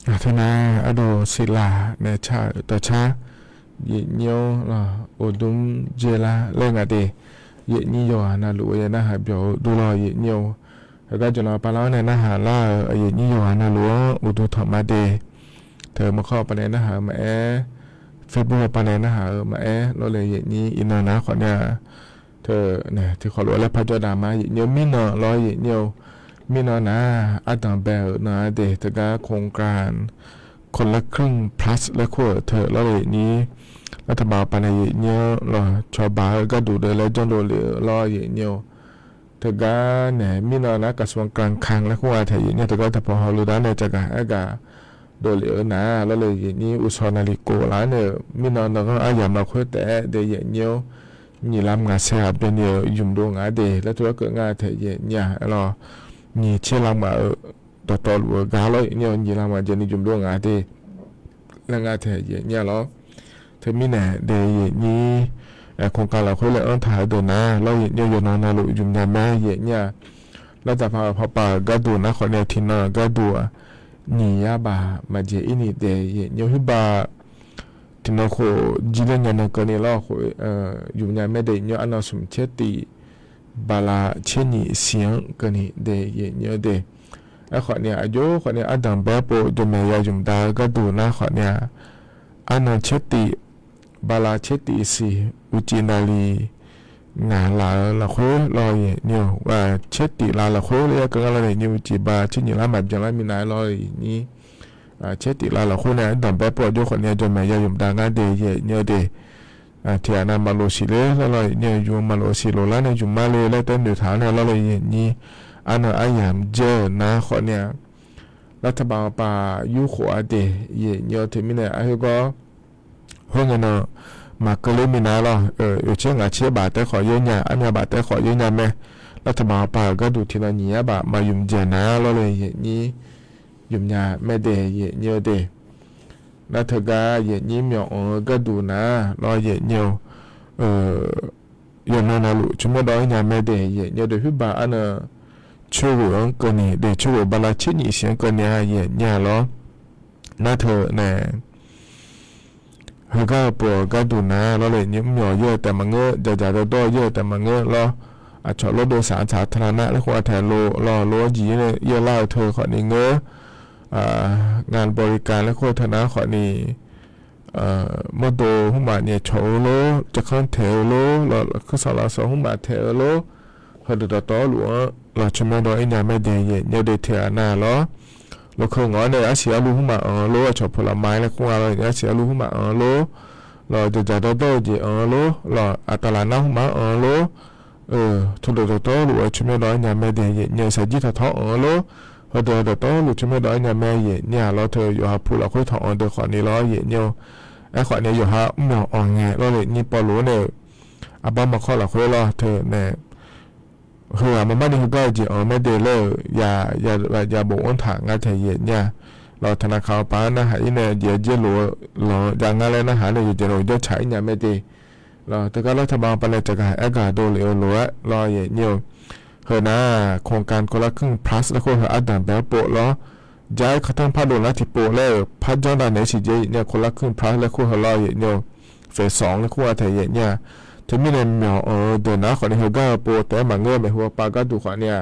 Aqteu nar ardov siqlaq nae car-euq dawqcar, yaefnyir-anr lawq, uqdmr dzaerlar laer nga de. Yaefnyir yawqghaq navluf-eu ya narhaq byawq-eu dov lawq yaefnyir-eu. Heugar jawqlanq pav lar-awr nae narhaq lar-euq yaefnyir yawqghaq navluf-anr uqduq tanq ma de. Teu maqkawr pav nae narhaq-eu maqaer, Facebook pav nae narhaq-eu maqaer lawrle yaefnyir iqnan nar khawfnya. Teu, tiqkhawf lof-aer laer parjawr daq ma yaefnyir-eu mirnan lawr yaefnyir-eu. Mirnan nar ardanq bae-euq nan-a de teugar โครงการคนละครึ่ง plus laer kur-euq teu lawrle yaefnyir. Lar taqbaq pav nae yaefnyir-anr lawq cawba-eu gharduq deuv laer janrdov lef-eu lawr yaefnyir-eu. Teugar nae mirnan nar กระทรวงการคลัง laer kur nga taeq yaefnyir-eu teugar taqpaw hawluf dar nae caqgaq aergaq dovlef-eu nar lawrle yaefnyir uqshawq naqliq kof laf-anr nae-euq mirnan nanganr aryamq lafkhoer taef-aer de yaefnyir-eu. Nyiq lam ngaq saer-aq byanni-euq ymqdov ngaq de laer teu larkeuv nga taeq yaefnyir-a aer lawq. Nyiq tser lam ngaq-eu dawqtawvluf-eu gar lawr yaefnyir-eu nyiq lam ngaq jeq ni ymqdov ngaq de laer nga taeq yaefnyir-a lawr. Teumirnae de yaefnyir โครงการ lafkhoer laer anr taq-eu deuq nar lawr yaefnyir-eu yawqnan navluf ymqnya mae yaefnyir-a. Lar taqpaq-euq pawpav-euq gharduq nar khawfnya tiqnan-euq gharduq-aq nyiq yar baf maqjeq ir ni de yaefnyir-eu huiqbav tiqnan khof jir ler ngae nan keuvni lawr khof ymqnya mae de yaefnyir-eu arnan smq tser tif bala tser nyiq siq-anr keuvni de yaefnyir-eu de. Aerkhawfni aqjox khawfni ardanq bae pov jawrmaeq ya ymq dav-eu gharduq nar khawfni-a, arnan tser tif bala tser tif siq uqcif naqliq ngaq laf-eu lafkhoer lawr yaefnyir-eu, tser tif lav lafkhoer laer yar keuv ngar lawr yaefnyir uqcif ba tser nyiq lar maqbyan lar minav-aer lawr yaefnyir tser tif lav lafkhoer nae ardanq bae pov aqjox khawfni jawrmaeq ya ymq dav ngar de yaefnyir-eu de. Tiqghaq nav maqlof siq ler lawr lawr yaefnyir-eu ymq maqlof siq lof lar nae ymq mar le laer taer noeqtaq-anr nae lawr le yaefnyir arnan aryamq dzaer-euq nar khawfni-a, lar taqbaq paq yur khof-a de yaefnyir-eu teumirnae aqhoer gawr khoerngae nan maqkeuv ler minav lawr, oeq tser ngaq tser baf taer khawf yaer nya, armyav baf taer khawf yaer nya mae. Lar taqbaq paq-euq gharduq tiqnan nyiq yar baf maqymq dzaeq nar lawr le yaefnyir ymqnya mae de yaefnyir-eu de. Nar teugar yaefnyir myawq anq-eu gharduq nar lawr yaefnyir-eu yawqnan navluf tsawrmyanr dawv-aer nya mae de yaefnyir-eu de huiqbav arnan coerghof-anr keuvni de coerghof bala tser nyiq siq-anr keuvni-a yaefnyir-a lawr. Nar teu nae heugar-eu pov-euq gharduq nar lawr le yaefnyir mr myawq yaer-eu taef maqngeur, dzaqdzaq dawrdawr-eu yaer-eu taef maqngeur lawr. Aqcawq lawrdov saq-anr tsaq taqlar nar laer khawf-a taeq lo lawr lo-anr jeq-ir nae yaerlar-eu teu khawfni ngeur งานบริการ laer khawf-eu teu nar khawfni mawrdo hmqmaf nyaef cawq-eu lor, jarkanr taeq-eu lor, lawr kuirsanq lafsawq hmqmaf taeq-eu lor, heudeuq dawqtawvluf-anr lawq tsawrmyanr dawv-aer nya mae de yaefnyir-eu de tiqghaq nav lawr. Lawkeuv ngawq-anr nae arsiq arlu hmqmaf anq-eu lor, aqcawq ผลไม้ laer khawf-a lawr arsiq arlu hmqmaf anq-eu lor, lawq dzaqdzaq dawrdawr-eu jeq anq-eu lor, lawq aqtaqlaq nar hmqmaf-anr anq-eu lor, turdeuq dawqtawvluf-eu tsawrmyanr dawv-aer nya mae de yaefnyir-eu saqjir taqtawr anq-eu lor, heudeuq dawqtawvluf tsawrmyanr dawv-aer nya mae yaefnyir-a lawr teu yawqha pu lafkhoer tanq anq deuq khawfni lawr yaefnyir-eu. Aerkhawfni yawqha mr myawq anq ngae lawr le yaefnyir pawvlof-anr nae-euq aqbar maqkawr lafkhoer lawr teu nae heughaq maqmarni heugar-eu jeq anq mae de laer-euq ya bofanr taq ngar taeq yaefnyir-a. Lawq taqnavkaq-eu paq-anr narhaq-ir nae jeq-aer dzer lof-eu lanq-eu jav ngar laer narhaq-anr nae yawqjeq navluf janrcaq-ir nya mae de. Lawq teugar lar taqbaq paq nae caqgaq aergaq dovlef-eu lof-aer lawr yaefnyir-eu. Heu nar โครงการคนละครึ่ง plus laer khawf heu ardanq bae-anr pov lawr. Jar-aer kanrtanr pardov nar tiqpov laer-euq par janr dav naeq-aer siqjer yaefnyir-a คนละครึ่ง plus laer khawf heu lawr yaefnyir-eu. เฟสสอง laer khawf-a taeq yaefnyir-a. Teumirnae myawq anq-eu deuq nar khawfni heugar-eu pov taef-aer maqngeur-eu maeqhu pav gharduq khawfni-a,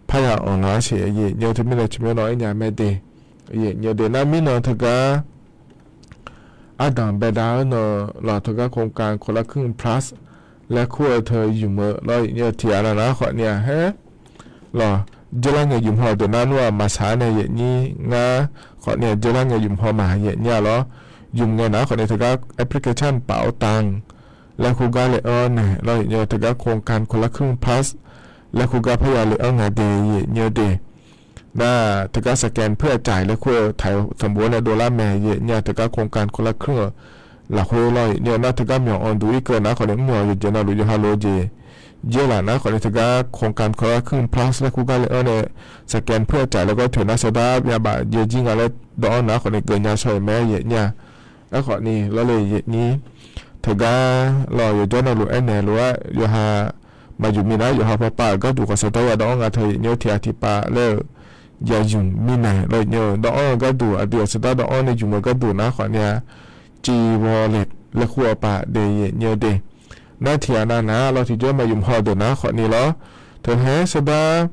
parya anq lawq-aer siq yaefnyir-eu teumirnae tsawrmyanr dawv-aer nya mae de. Yaefnyir-eu de nar mirnan teugar ardanq baedav-anr nan lawq teugar โครงการคนละครึ่ง plus laer kur-eu teu ymq-eu lawr yaefnyir-eu tiqghaq nav nar khawfni-a haer lawq, dzeurlar ngae ymq haw deuq nar nmr-aq maqsaq-aer nae yaefnyir ngar khawfni-a dzeurlar ngae ymq haw maq yaefnyir-a lawr. Ymq ngae nar khawfni teugar application paf-awr taq-anr laer kur gar le-anr naeq lawr yaefnyir-eu teugar โครงการคนละครึ่ง plus laer kur gar parya le-anr nga de yaefnyir-eu de. Nar teugar สแกนเพื่อจ่าย laer kur-eu taq-eu sanqbof-anr nae dovlar mae yaefnyir-a teugar โครงการคนละครึ่ง lafkhoer lawr yaefnyir-eu nar teugar myawq anq duq-ir keuv nar khawfni mr myawq yawqjeq navluf yawqha lof-eu jeq dzer laf nar khawfni teugar โครงการคนละครึ่ง plus laer kur gar le-anr nae สแกนเพื่อจ่าย laer gawr toeq nar sawrdar myavbaf jaev jir nga laer dawv-anr nar khawfni geuf nya shaw-euq mae yaefnyir-a. Aerkhawfni lawr le yaefnyir teugar lawq yawqjawr navluf aernaeq lof-aer yawqha maqyuq minav-aer yawqha pawpav-euq gharduq khawf sawrdar yadawv-anr nga teu yaefnyir-eu tiqghaq tiqpav laer-euq ya ymq mirnae lawr, nymr dawv-anr-eu gharduq aqdui-aq sardar dawv-anr nae ymq-eu gharduq nar khawfni-a, G Wallet laer kur-eu paq daef yaef nyi-eu de. Nar tiq ghaq nav naq-a lawr tiqjawr maqymq haw-eu deuq nar khawfni lawr, teuhaer sardar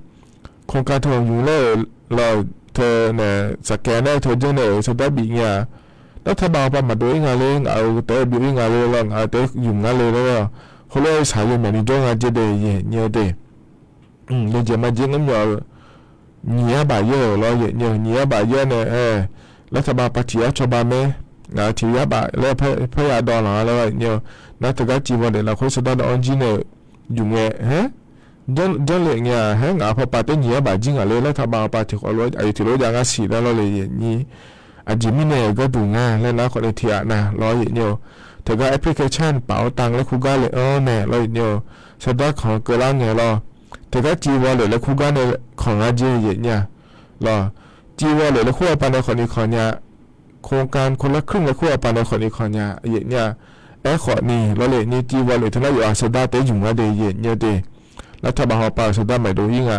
โครงการ teu-anr ymq laer-euq lawr, teu nae สแกน laer-eu teu janr nae-euq sardar bif nya-aq, รัฐบาล paq maqdov-ir nga le, ngaq-euq taef-aer byov-ir nga le lawr, ngaq-euq taef-aer ymq nga le lawr, heulof-aer saq yawmyaq ni jawr nga jaer daef yaef nyi-eu de. Yawjeq maqjeq ngar myawf-eu nyiq yar baf yaer-euq lawr yaef nyi-eu, nyiq yar baf yaer nae-aer, รัฐบาล paq tiq yar cawba mae, ngaq-euq tiq yar baf laer parya dawv lanq-a laer yaef nyi-eu. Nar teugar G Wallet lafkhoer sardar dawv-anr jir nae-euq ymq ngae, janrlef ngae-aq, haer ngaq-euq pawpav taef-aer nyiq yar baf jir ngaq le, รัฐบาล paq tiq khawf lof-aer aqyawf tiq lof-aer jav ngar siq laer lawr le yaef nyi. Aqjeq mirnae-euq gharduq nga laer nar khawfni tiq ghaq nav lawr yaef nyi-eu. Teugar application paf-awr ตังค์ laer kur gar le-anr nae lawr yaef nyi-eu. Sardar kanq keuvlar ngae lawr, teugar G Wallet laer kur gar nae kanq ngar jaer yaef nya lawr. G Wallet laer kur-eu paq nae khawfni kanq nya, โครงการคนละครึ่ง laer kur-eu paq nae khawfni kanq nya yaef nya. Aerkhawfni lawr le nyi G Wallet teunar yawqha sardar taef-aer ymq ngar de yaef nyi-eu de. รัฐบาล hawpav-euq sardar maqdov-ir nga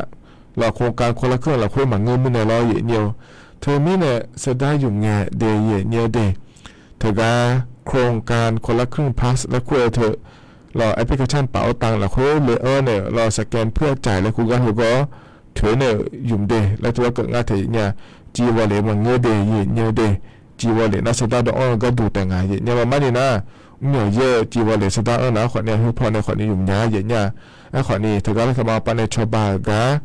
lawr, โครงการคนละครึ่ง lafkhoer maqngeur mirnae lawr yaef nyi-eu. Teumirnae sardar ymq ngae de yaef nyi-eu de. Teugar โครงการคนละครึ่ง Pass laer kur-eu teu lawr, application paf-awr ตังค์ lafkhoer le-anr nae-euq lawr, สแกนเพื่อจ่าย laer kur gar heugawr toeq nae-euq ymq de laer teugar keuv ngar taef yaef nya. G Wallet maqngeur de yaef nyi-eu de. G Wallet nar sardar dawv-anr-eu gharduq taef nga yaef nya. Maqmar ni nar, mr myawq yaer-eu G Wallet sardar anr nar khawfni-a, heupaw nae khawfni ymq nya yaef nya. Aerkhawfni teugar รัฐบาล paq nae cawba-euq gar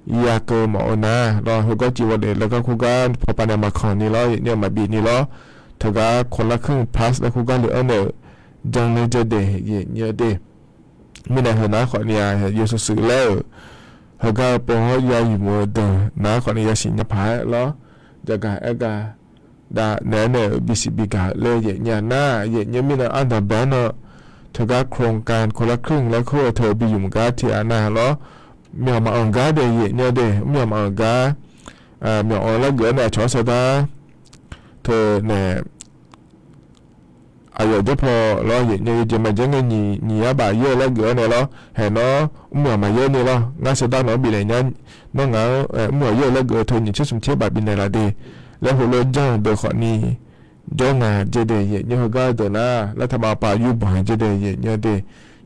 ya keuv mawf-eu nar lawr, heugawr G Wallet laer gar kur gar pawpav nae maqkanq ni lawr yaef nyi-eu, maqbif ni lawr. Teugar คนละครึ่ง Pass laer kur gar le-anr nae-euq janr ler jaer de yaef nyi-eu de. Mirnae heu nar khawfni-a, yawshuif shuif laer-euq heugar-eu pov-awr ya ymq-eu deuq nar khawfni yasiq nya paq-aer lawr, jagaq aer gar dav naeq-aer nae-euq bisiq bigaq-eu laer yaef nya nar yaef nyi-eu. Mirnae ardanq bae-anr nan teugar โครงการคนละครึ่ง laer kur-eu teu bi ymq gar tiq ghaq nav lawr, myawq maqanq gar de yaef nyi-eu de. Mr myawq maqanq gar, myawq-anr laer geuf-awr nae aqcawq-anr sardar teu nae aqyawf jawr paw lawr yaef nyi-eu, yawjeq maqjaer ngae nyiq yar baf yaer-eu laer geuf-awr nae lawr, haeq nawr mr myawq maqyaer ni lawr, ngar sardar nawq-anr bifnaeq nya, nawr ngaq-anr mr myawq yaer-eu laer geuf-eu teu nyiq tser smq tser baf bifnaeq laf de laer heulof-aer janr-eu deuq khawfni jawr nga jaer de yaef nyi-eu. Heugar-eu deuq nar รัฐบาล paq yurbanq jaer de yaef nyi-eu de.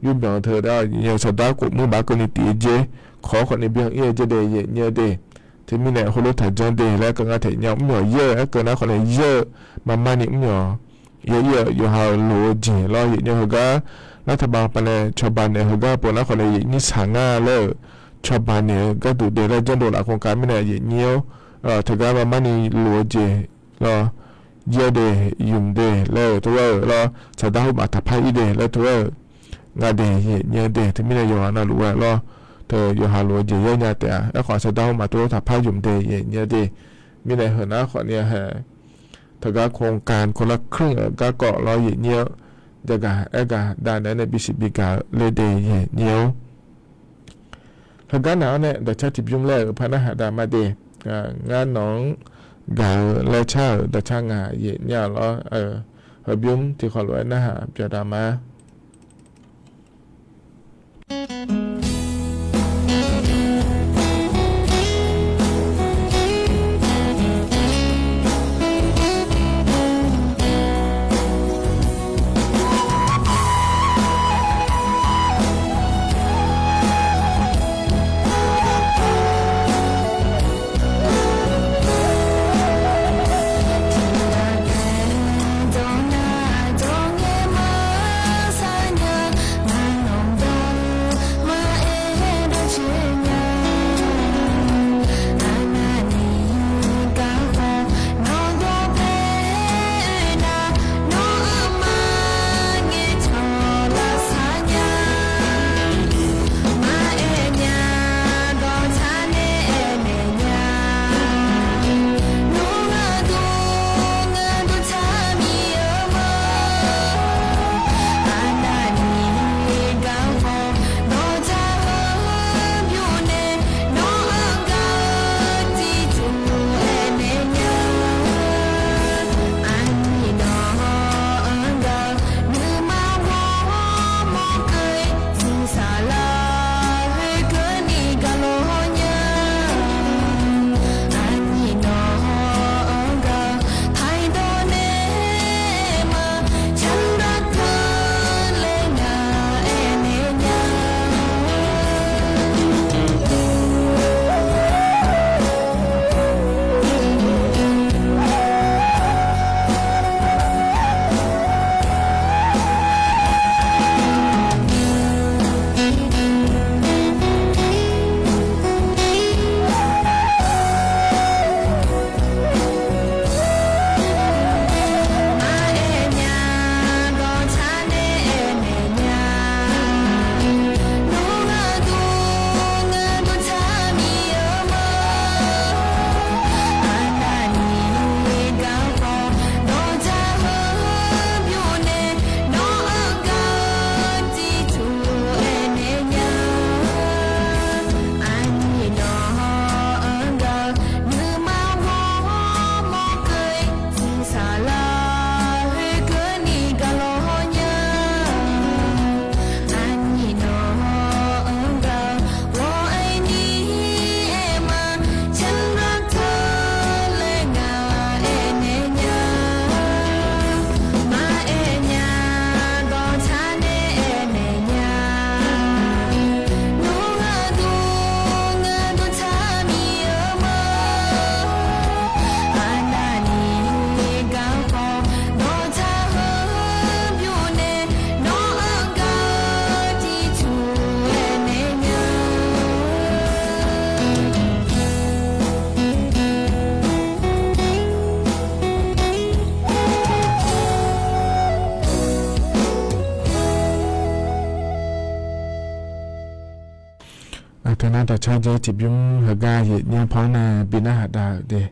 Yurbanq teu nar sardar khof mur baf keuvni tif-eu jaer, kawq-awr khawfni byan ir-eu jaer de yaef nyi-eu de. Teumirnae heulof taqjanr de laer keuv ngar taef nya. Mr myawq yaer-eu aer keuv nar khawfni yaer-eu maqmar ni mr myawq yaer ir-eu yawqha-euq loq-eu jeq lawr yaef nyi-eu. Heugar รัฐบาล paq nae cawba naeq-eu heugar pov nar khawfni yaef nyir saq ngar laer-euq cawba naeq-eu gharduq de laer janrdov laf โครงการ mirnae yaef nyir-awr, teugar maqmar ni loq-eu jeq lawr, yaer de, ymq de laer-euq tov-aer-euq lawr, saqdar khoermaf taqpar ir de laer tov-aer-euq nga de yaef nyi-eu de. Teumirnae yawqha navluf-aer lawr, teu yawqha loq-eu jeq yaer nya taef-a. Aerkhawf saqdar khoermaf tov-aer taqpar ymq de yaef nyi-eu de. Mirnae heunar khawfni-a hae, teugar โครงการคนละครึ่ง-euq garkawv lawr yaef nyi-eu. Jagaq aer gaq dav naeq-aer nae bisiq bigaq-eu laer de yaef nyi-eu. Heugar naq-anr nae dawqcar tiqbymr laer-euq par narhaq dav ma de. Ngar nawq-anr gaq-eu laer car-euq dawqcar ngaq yaef nya lawr, heubymr tiqkhawf lof-aer narhaq byaqdav ma. Taqcar jaer tiqbymr heugar yaeqnyir paw-anr nae bi narhaq dav-euq de.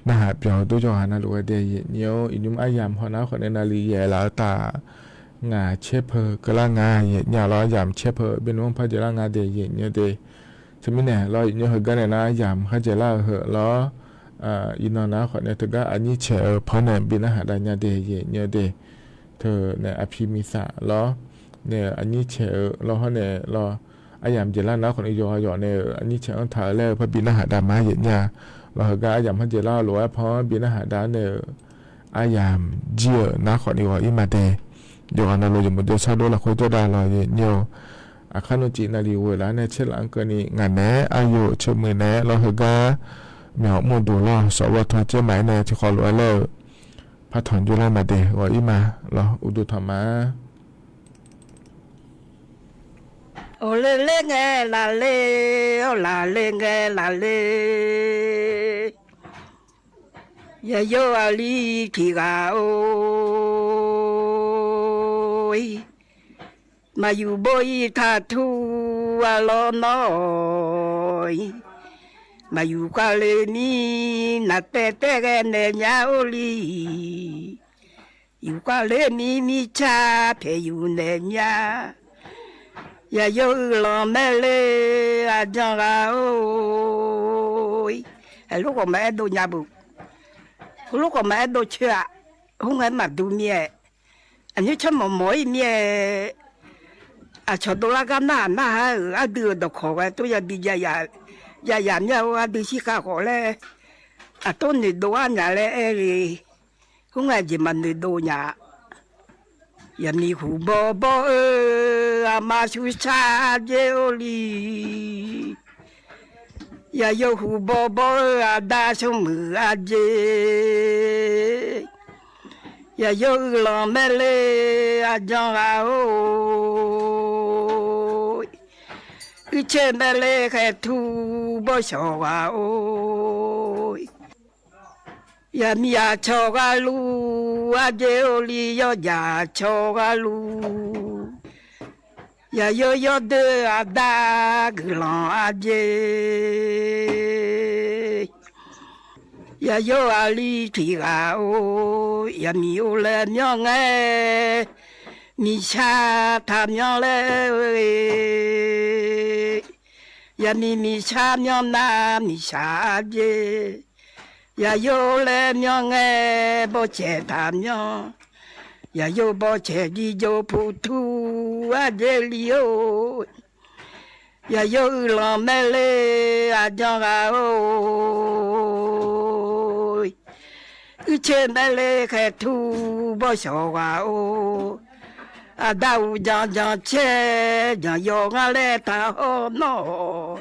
Narhaq byawq dur jawr ghaq navluf-aer de yaeqnyir-or, iqnymr aryamq haw nar khawf nae navluf yaeq laf-eu taf. Ngaq caer peu keuvlar nga yaeqnyir lawr, aryamq caer peu byanmr par dzaeqlar nga de yaeqnyir de. Teumirnae lawr, yaeqnyir heugar nae nar aryamq khar dzaeqlar-eu heu lawr, iqnan nar khawf nae teugar aqnyir caeq-eu paw-anr nae bi narhaq dav nya de yaeqnyir de. Teunae aqpi miqsaq lawr nae aqnyir caeq-eu lawr hawr nae lawr, aryamq dzaeqlar nar khawf nae yawqghaq yawq nae-euq aqnyir caeq-anr taq-eu laer-eu par bi narhaq dav ma yaeqnyir-a. Lawr heugar aryamq khar dzaeqlar-eu lof-aer paw-anr bi narhaq dav nae-euq aryamq jir-euq nar khawf nae ghawq-ir ma de. Yawqghaq navluf yawmuiq dzaw sar dov lafkhoer jawrdav lawq yaeqnyir-or. Aqkar nmrcif navluf ghoeq laf-anr nae tser laf-anr keuvni ngaq naeq-aer aryo tseq muiq naeq-aer lawr heugar myawq mr-eu duq lawr sawq ghawr tawq caer maqaer nae tiqkhawf lof-aer laer-eu par tanq jov lar ma de ghawq-ir ma. Lawr uqduq tanq ma. Awqle ler ngae laf ler, awq laf ler ngae laf ler. Yaqyo aqli tiq ghaq-or, maqyuq bawr-ir taq tur-a lawr nawr-awq. Maqyuq khavle mir naqtaev taev ghae naeq nya-or li. Yuf khavle mir mirtsaq paeq yuf naeq nya. Yaqyo uiqlanq maerle aqjan ghaq-or. Heulof khawf maqaer dov nya buf. Heulof khawf maqaer dov coer-aq. Khoerngae maqdur mir-aer, aqnyir tsawrmawq mawq-ir mir-aer, aqcawq dovlar gar nar-aq narhaq-euq ardui-euq dawqkawq ghae tov yabi jav yaf mir-a-or, ardui shirkhav khawf laer, aqtov noeqdov-ar nya laer aer-eu. Khoerngae jeq maqnoeqdov nya. Yaqmiq huq bawr bawr-eu aqma shursar ardzer-or li. Yaqyo huq bawr bawr-eu aqda smrmuiq ardzer. Yaqyo uiqlanq maerle aqjan ghaq-or. Uirtser maerle khaeqtur bawrshawq ghaq-or. Yaqmiq aqcawq gharluf ardzer-or li, yawjaq aqcawq gharluf. Yaqyo yawdoer aqda guiqlanq ardzer. Yaqyo aqli tiq ghaq-or, yaqmiq or laer myanr ngae, miqshaq taq myanr laer-eu. Yaqmiq miqshaq myanr nar miqshaq ardzer. Yaqyo laer myanr ngae, bawrcaeq taq myanr. Yaqyo bawrcaeq jirjov puqtur ardzer li-or. Yaqyo uiqlanq maerle aqjan ghaq-or. Uirtser maerle khaeqtur bawrshawq ghaq-or. Aqda uqdzanq dzanq caer dzanq yawf ngar laer taq hawr nawr.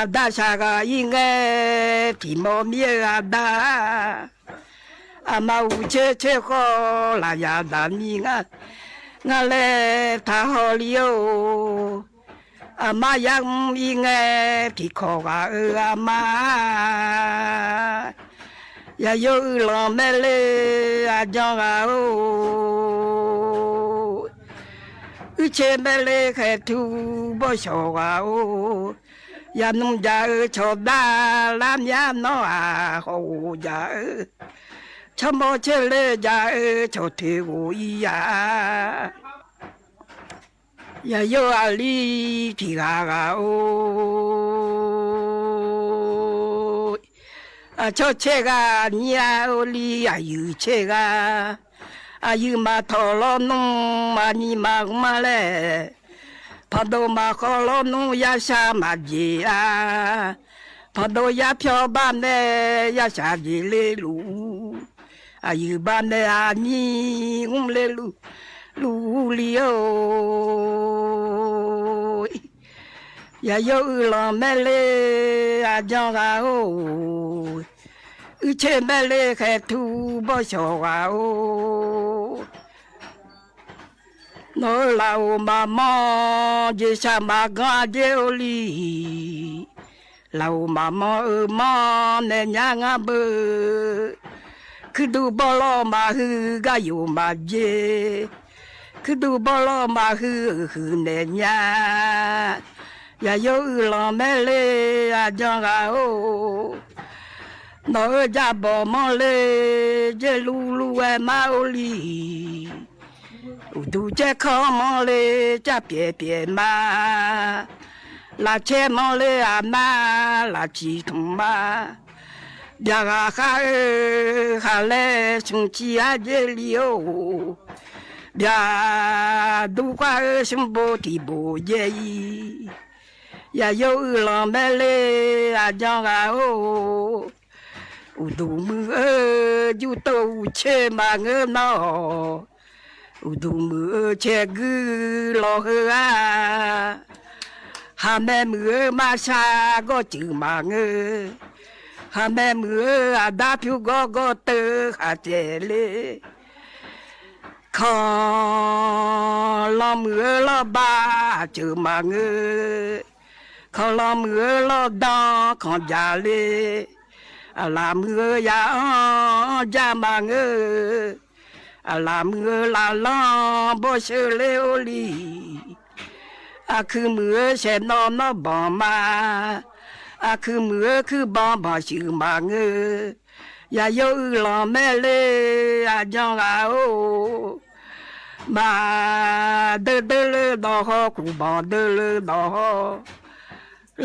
Aqda shaqghaq-ir ngae, tiq mawr mir-eu aqda. Aqma uqtser tser khawr lafyaq daq mir ngar, ngar laer taq hawr li-or. Aqma yamr-ir ngae, tiqkawq ghaq-eu aqma. Yaqyo uiqlanq maerle aqjan ghaq-or. Uirtser maerle khaeqtur bawrshawq ghaq-or. Yaqnmr jaq-eu cawqdar lar myar nawr-aq, hawghof jaq-eu, tsawrmawr tser ler jaq-eu cawqtoeq ghof-ir ya. Yaqyo aqli tiq ghaq ghaq-or. Aqcawq tser ghaq nyir-a or li, aqyuif tser ghaq. Aqyuif maqtawq lawnmr, aqnyir maqmr-a laer. Panqdov maqkhawv lawnmr, yarshaq maqjeq-a. Panqdov yarpyawr bar mae, yarshaq jeq lerluf-ur. Aqyuif bar mae, aqnyir mr lerluf, luf-ur li-or. Yaqyo uiqlanq maerle aqjan ghaq-or. Uirtser maerle khaeqtur bawrshawq ghaq-or. Nawq-eu lafov maqmanr, jeqshaq maqganr ardzer-or li. Lafov maqmanr-eu manr nae nyar ngar beu. Kuirdur bawrlawr maqhuiq, garyoq maqjeq. Kuirdur bawrlawr maqhuiq, huiq naeq nya. Yaqyo uiqlanq maerle aqjan ghaq-or, nawq-euq jabawq manrle, jerluvluv ghae mar-or li. Uqduq caerkanr manrle, carpyaeq pyaeq ma. Lafcaer manrle aqma, lafciq tmq ma. Byaqghaq khar-eu khaqlaer smq civ arjer li-or, byaqdur khar-eu smrbo tiqbof jaev-i. Yaqyo uiqlanq maerle aqjan ghaq-or, uqduq muiq-eu jurtov uqcoer maqngeur nawr-awq. Uqduq muiq-eu caerguir lawq heu-a. Khaqmae muiq-eu marsar gawrcuif maqngeur. Khaqmae muiq-eu aqda pyur gawr gawr teu khaqcaeq le. Kanqlanq muiq-eu lawrba aqceuq maqngeur. Kanqlanq muiq-eu lawrdan kanqjaq le. Aqlaf muiq-eu ya'anr anr jar maqngeur. Aqlaf muiq-eu laflanr bawrsheu ler-or li. Aqkuiq muiq-eu saeqnawv nawr banq ma. Aqkuiq muiq-eu kuirbanq banq shuif maqngeur. Yaqyo uiqlanq maerle aqjan ghaq-or. Maq deur deur le dawq haw, kuqbanq deur le dawq haw.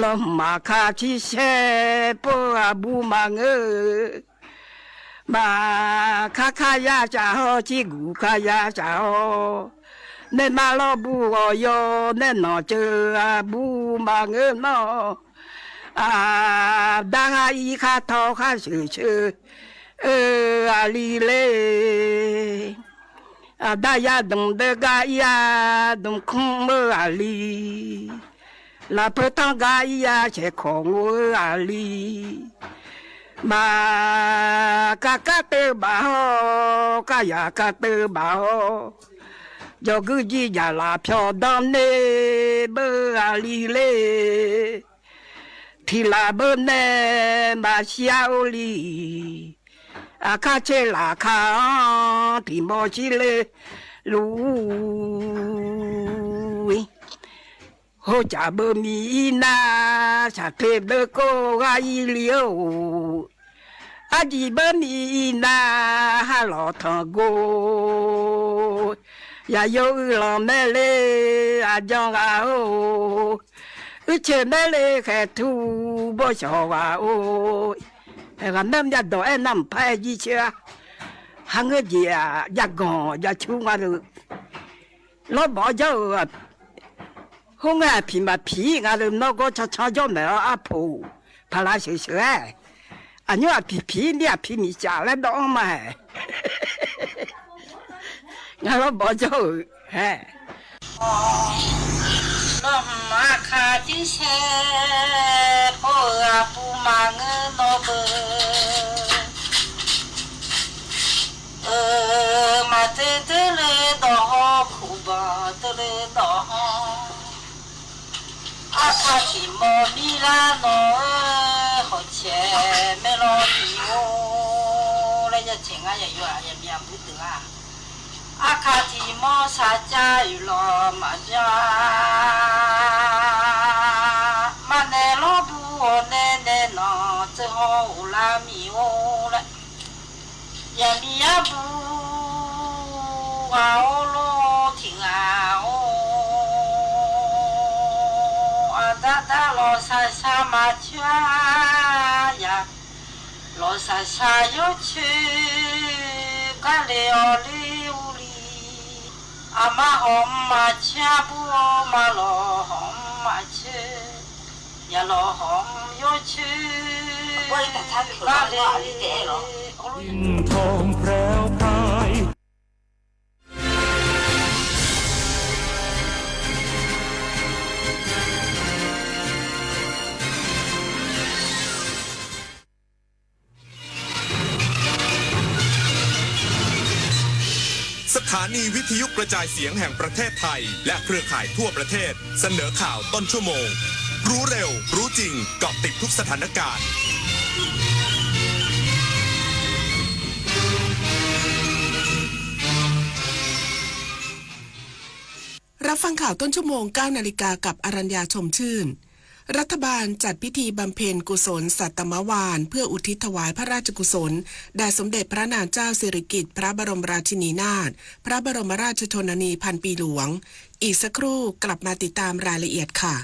Lawhmq maqka cirsaer pov-eu aqbur maqngeur. Maq kar kar yar shaf haw, cirguq kar yar shaf haw. Naerma lawrbur ghawq yaw, naernanq ceuv aqbur maqngeur nawr. Aqda ghaq ir khar tawv khar sheuq sheuq-eu aqli le. Aqda yadmq deuv gar ir-a, dmq kmr-eu aqli. Lafpeu tanr gar ir-a, saeqkawq ngor-eu aqli. Maq kar kar teuv baf haw, kar yaq kar teuv baf haw. Jawrguir jir jaqlaf pyawq danr ner beu aqli le. Tiq laf beu nae maqshir-ar-or li. Aqkar caer laf ka-anr tiq mawr shir le luf-ur. Hocaf beu miq ir nar, shaqte deur kov ghar ir li-or. Arjiq beu miq ir nar, har lawq tanq gor. Yaqyo uiqlanq maerle aqjan ghaq-or. Uircoeq maerle khaeqtu bawrshawq ghaq-or. Ghaqmaer myav dawq aer nar mqpar-aer jir coer-ar. Kharngeur jeq-aq jav ganq jav cur nga deuq. Lawrbawf jawr-euq khoerngae aqpiq maqpiq-ir nga deuq, nawr gawr cancan jawr maeq-awr arpoq paqlav sheuq sheuq-aer. Aqnymr aqpiq piq-ir mir aqpiq miqcaf laer dawv-anr ma-aeq. Ngar lawrbawf jawr-euq aer. Nawr hmq aqkaq jirsaer pov-euq aqbur maqngeur nawr beu. Maqdeur deur le dawq haw, kuqbanq deur le dawq haw. Arpaq tiq mawr mir lar nawq-eu hawq caeq maerlawr ni-or laer ya caeq ngar ya yawqha ya myav bur deuq-a. Arpaq tiq mawr sarjax oeq lawq maqbyan-a. Maqnaeq lawrbur awq nae nae nanq tseuv haw uqlar mir-or laer. Yaqmiq yarbur ghaq-or lor tiq ghaq-or. Aqdar dar lawqshaq shaq maqcoer-a yaq. Lawqshaq shaq yawcoer gar le-awq ler-ur li. Aqma hawq mr maqcoer-a bur-or, ma lawq hawq mr maqcoer. Yaq lawq hawq mr yawcoer gar le-awq ler-ur li. สถานีวิทยุกระจายเสียงแห่งประเทศไทย และเครือข่ายทั่วประเทศ เสนอข่าวต้นชั่วโมง รู้เร็ว รู้จริง เกาะติดทุกสถานการณ์ รับฟังข่าวต้นชั่วโมง เก้านาฬิกา กับอรัญญา ชมชื่น รัฐบาลจัดพิธีบำเพ็ญกุศลสัตมวาน เพื่ออุทิศถวายพระราชกุศลแด่สมเด็จพระนางเจ้าสิริกิติ์ พระบรมราชินีนาถ พระบรมราชชนนีพันปีหลวง อีกสักครู่กลับมาติดตามรายละเอียดค่ะ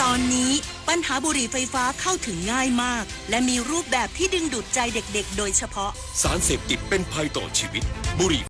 ตอนนี้ปัญหาบุหรี่ไฟฟ้าเข้าถึงง่ายมาก และมีรูปแบบที่ดึงดูดใจเด็กๆ โดยเฉพาะ สารเสพติดเป็นภัยต่อชีวิต บุหรี่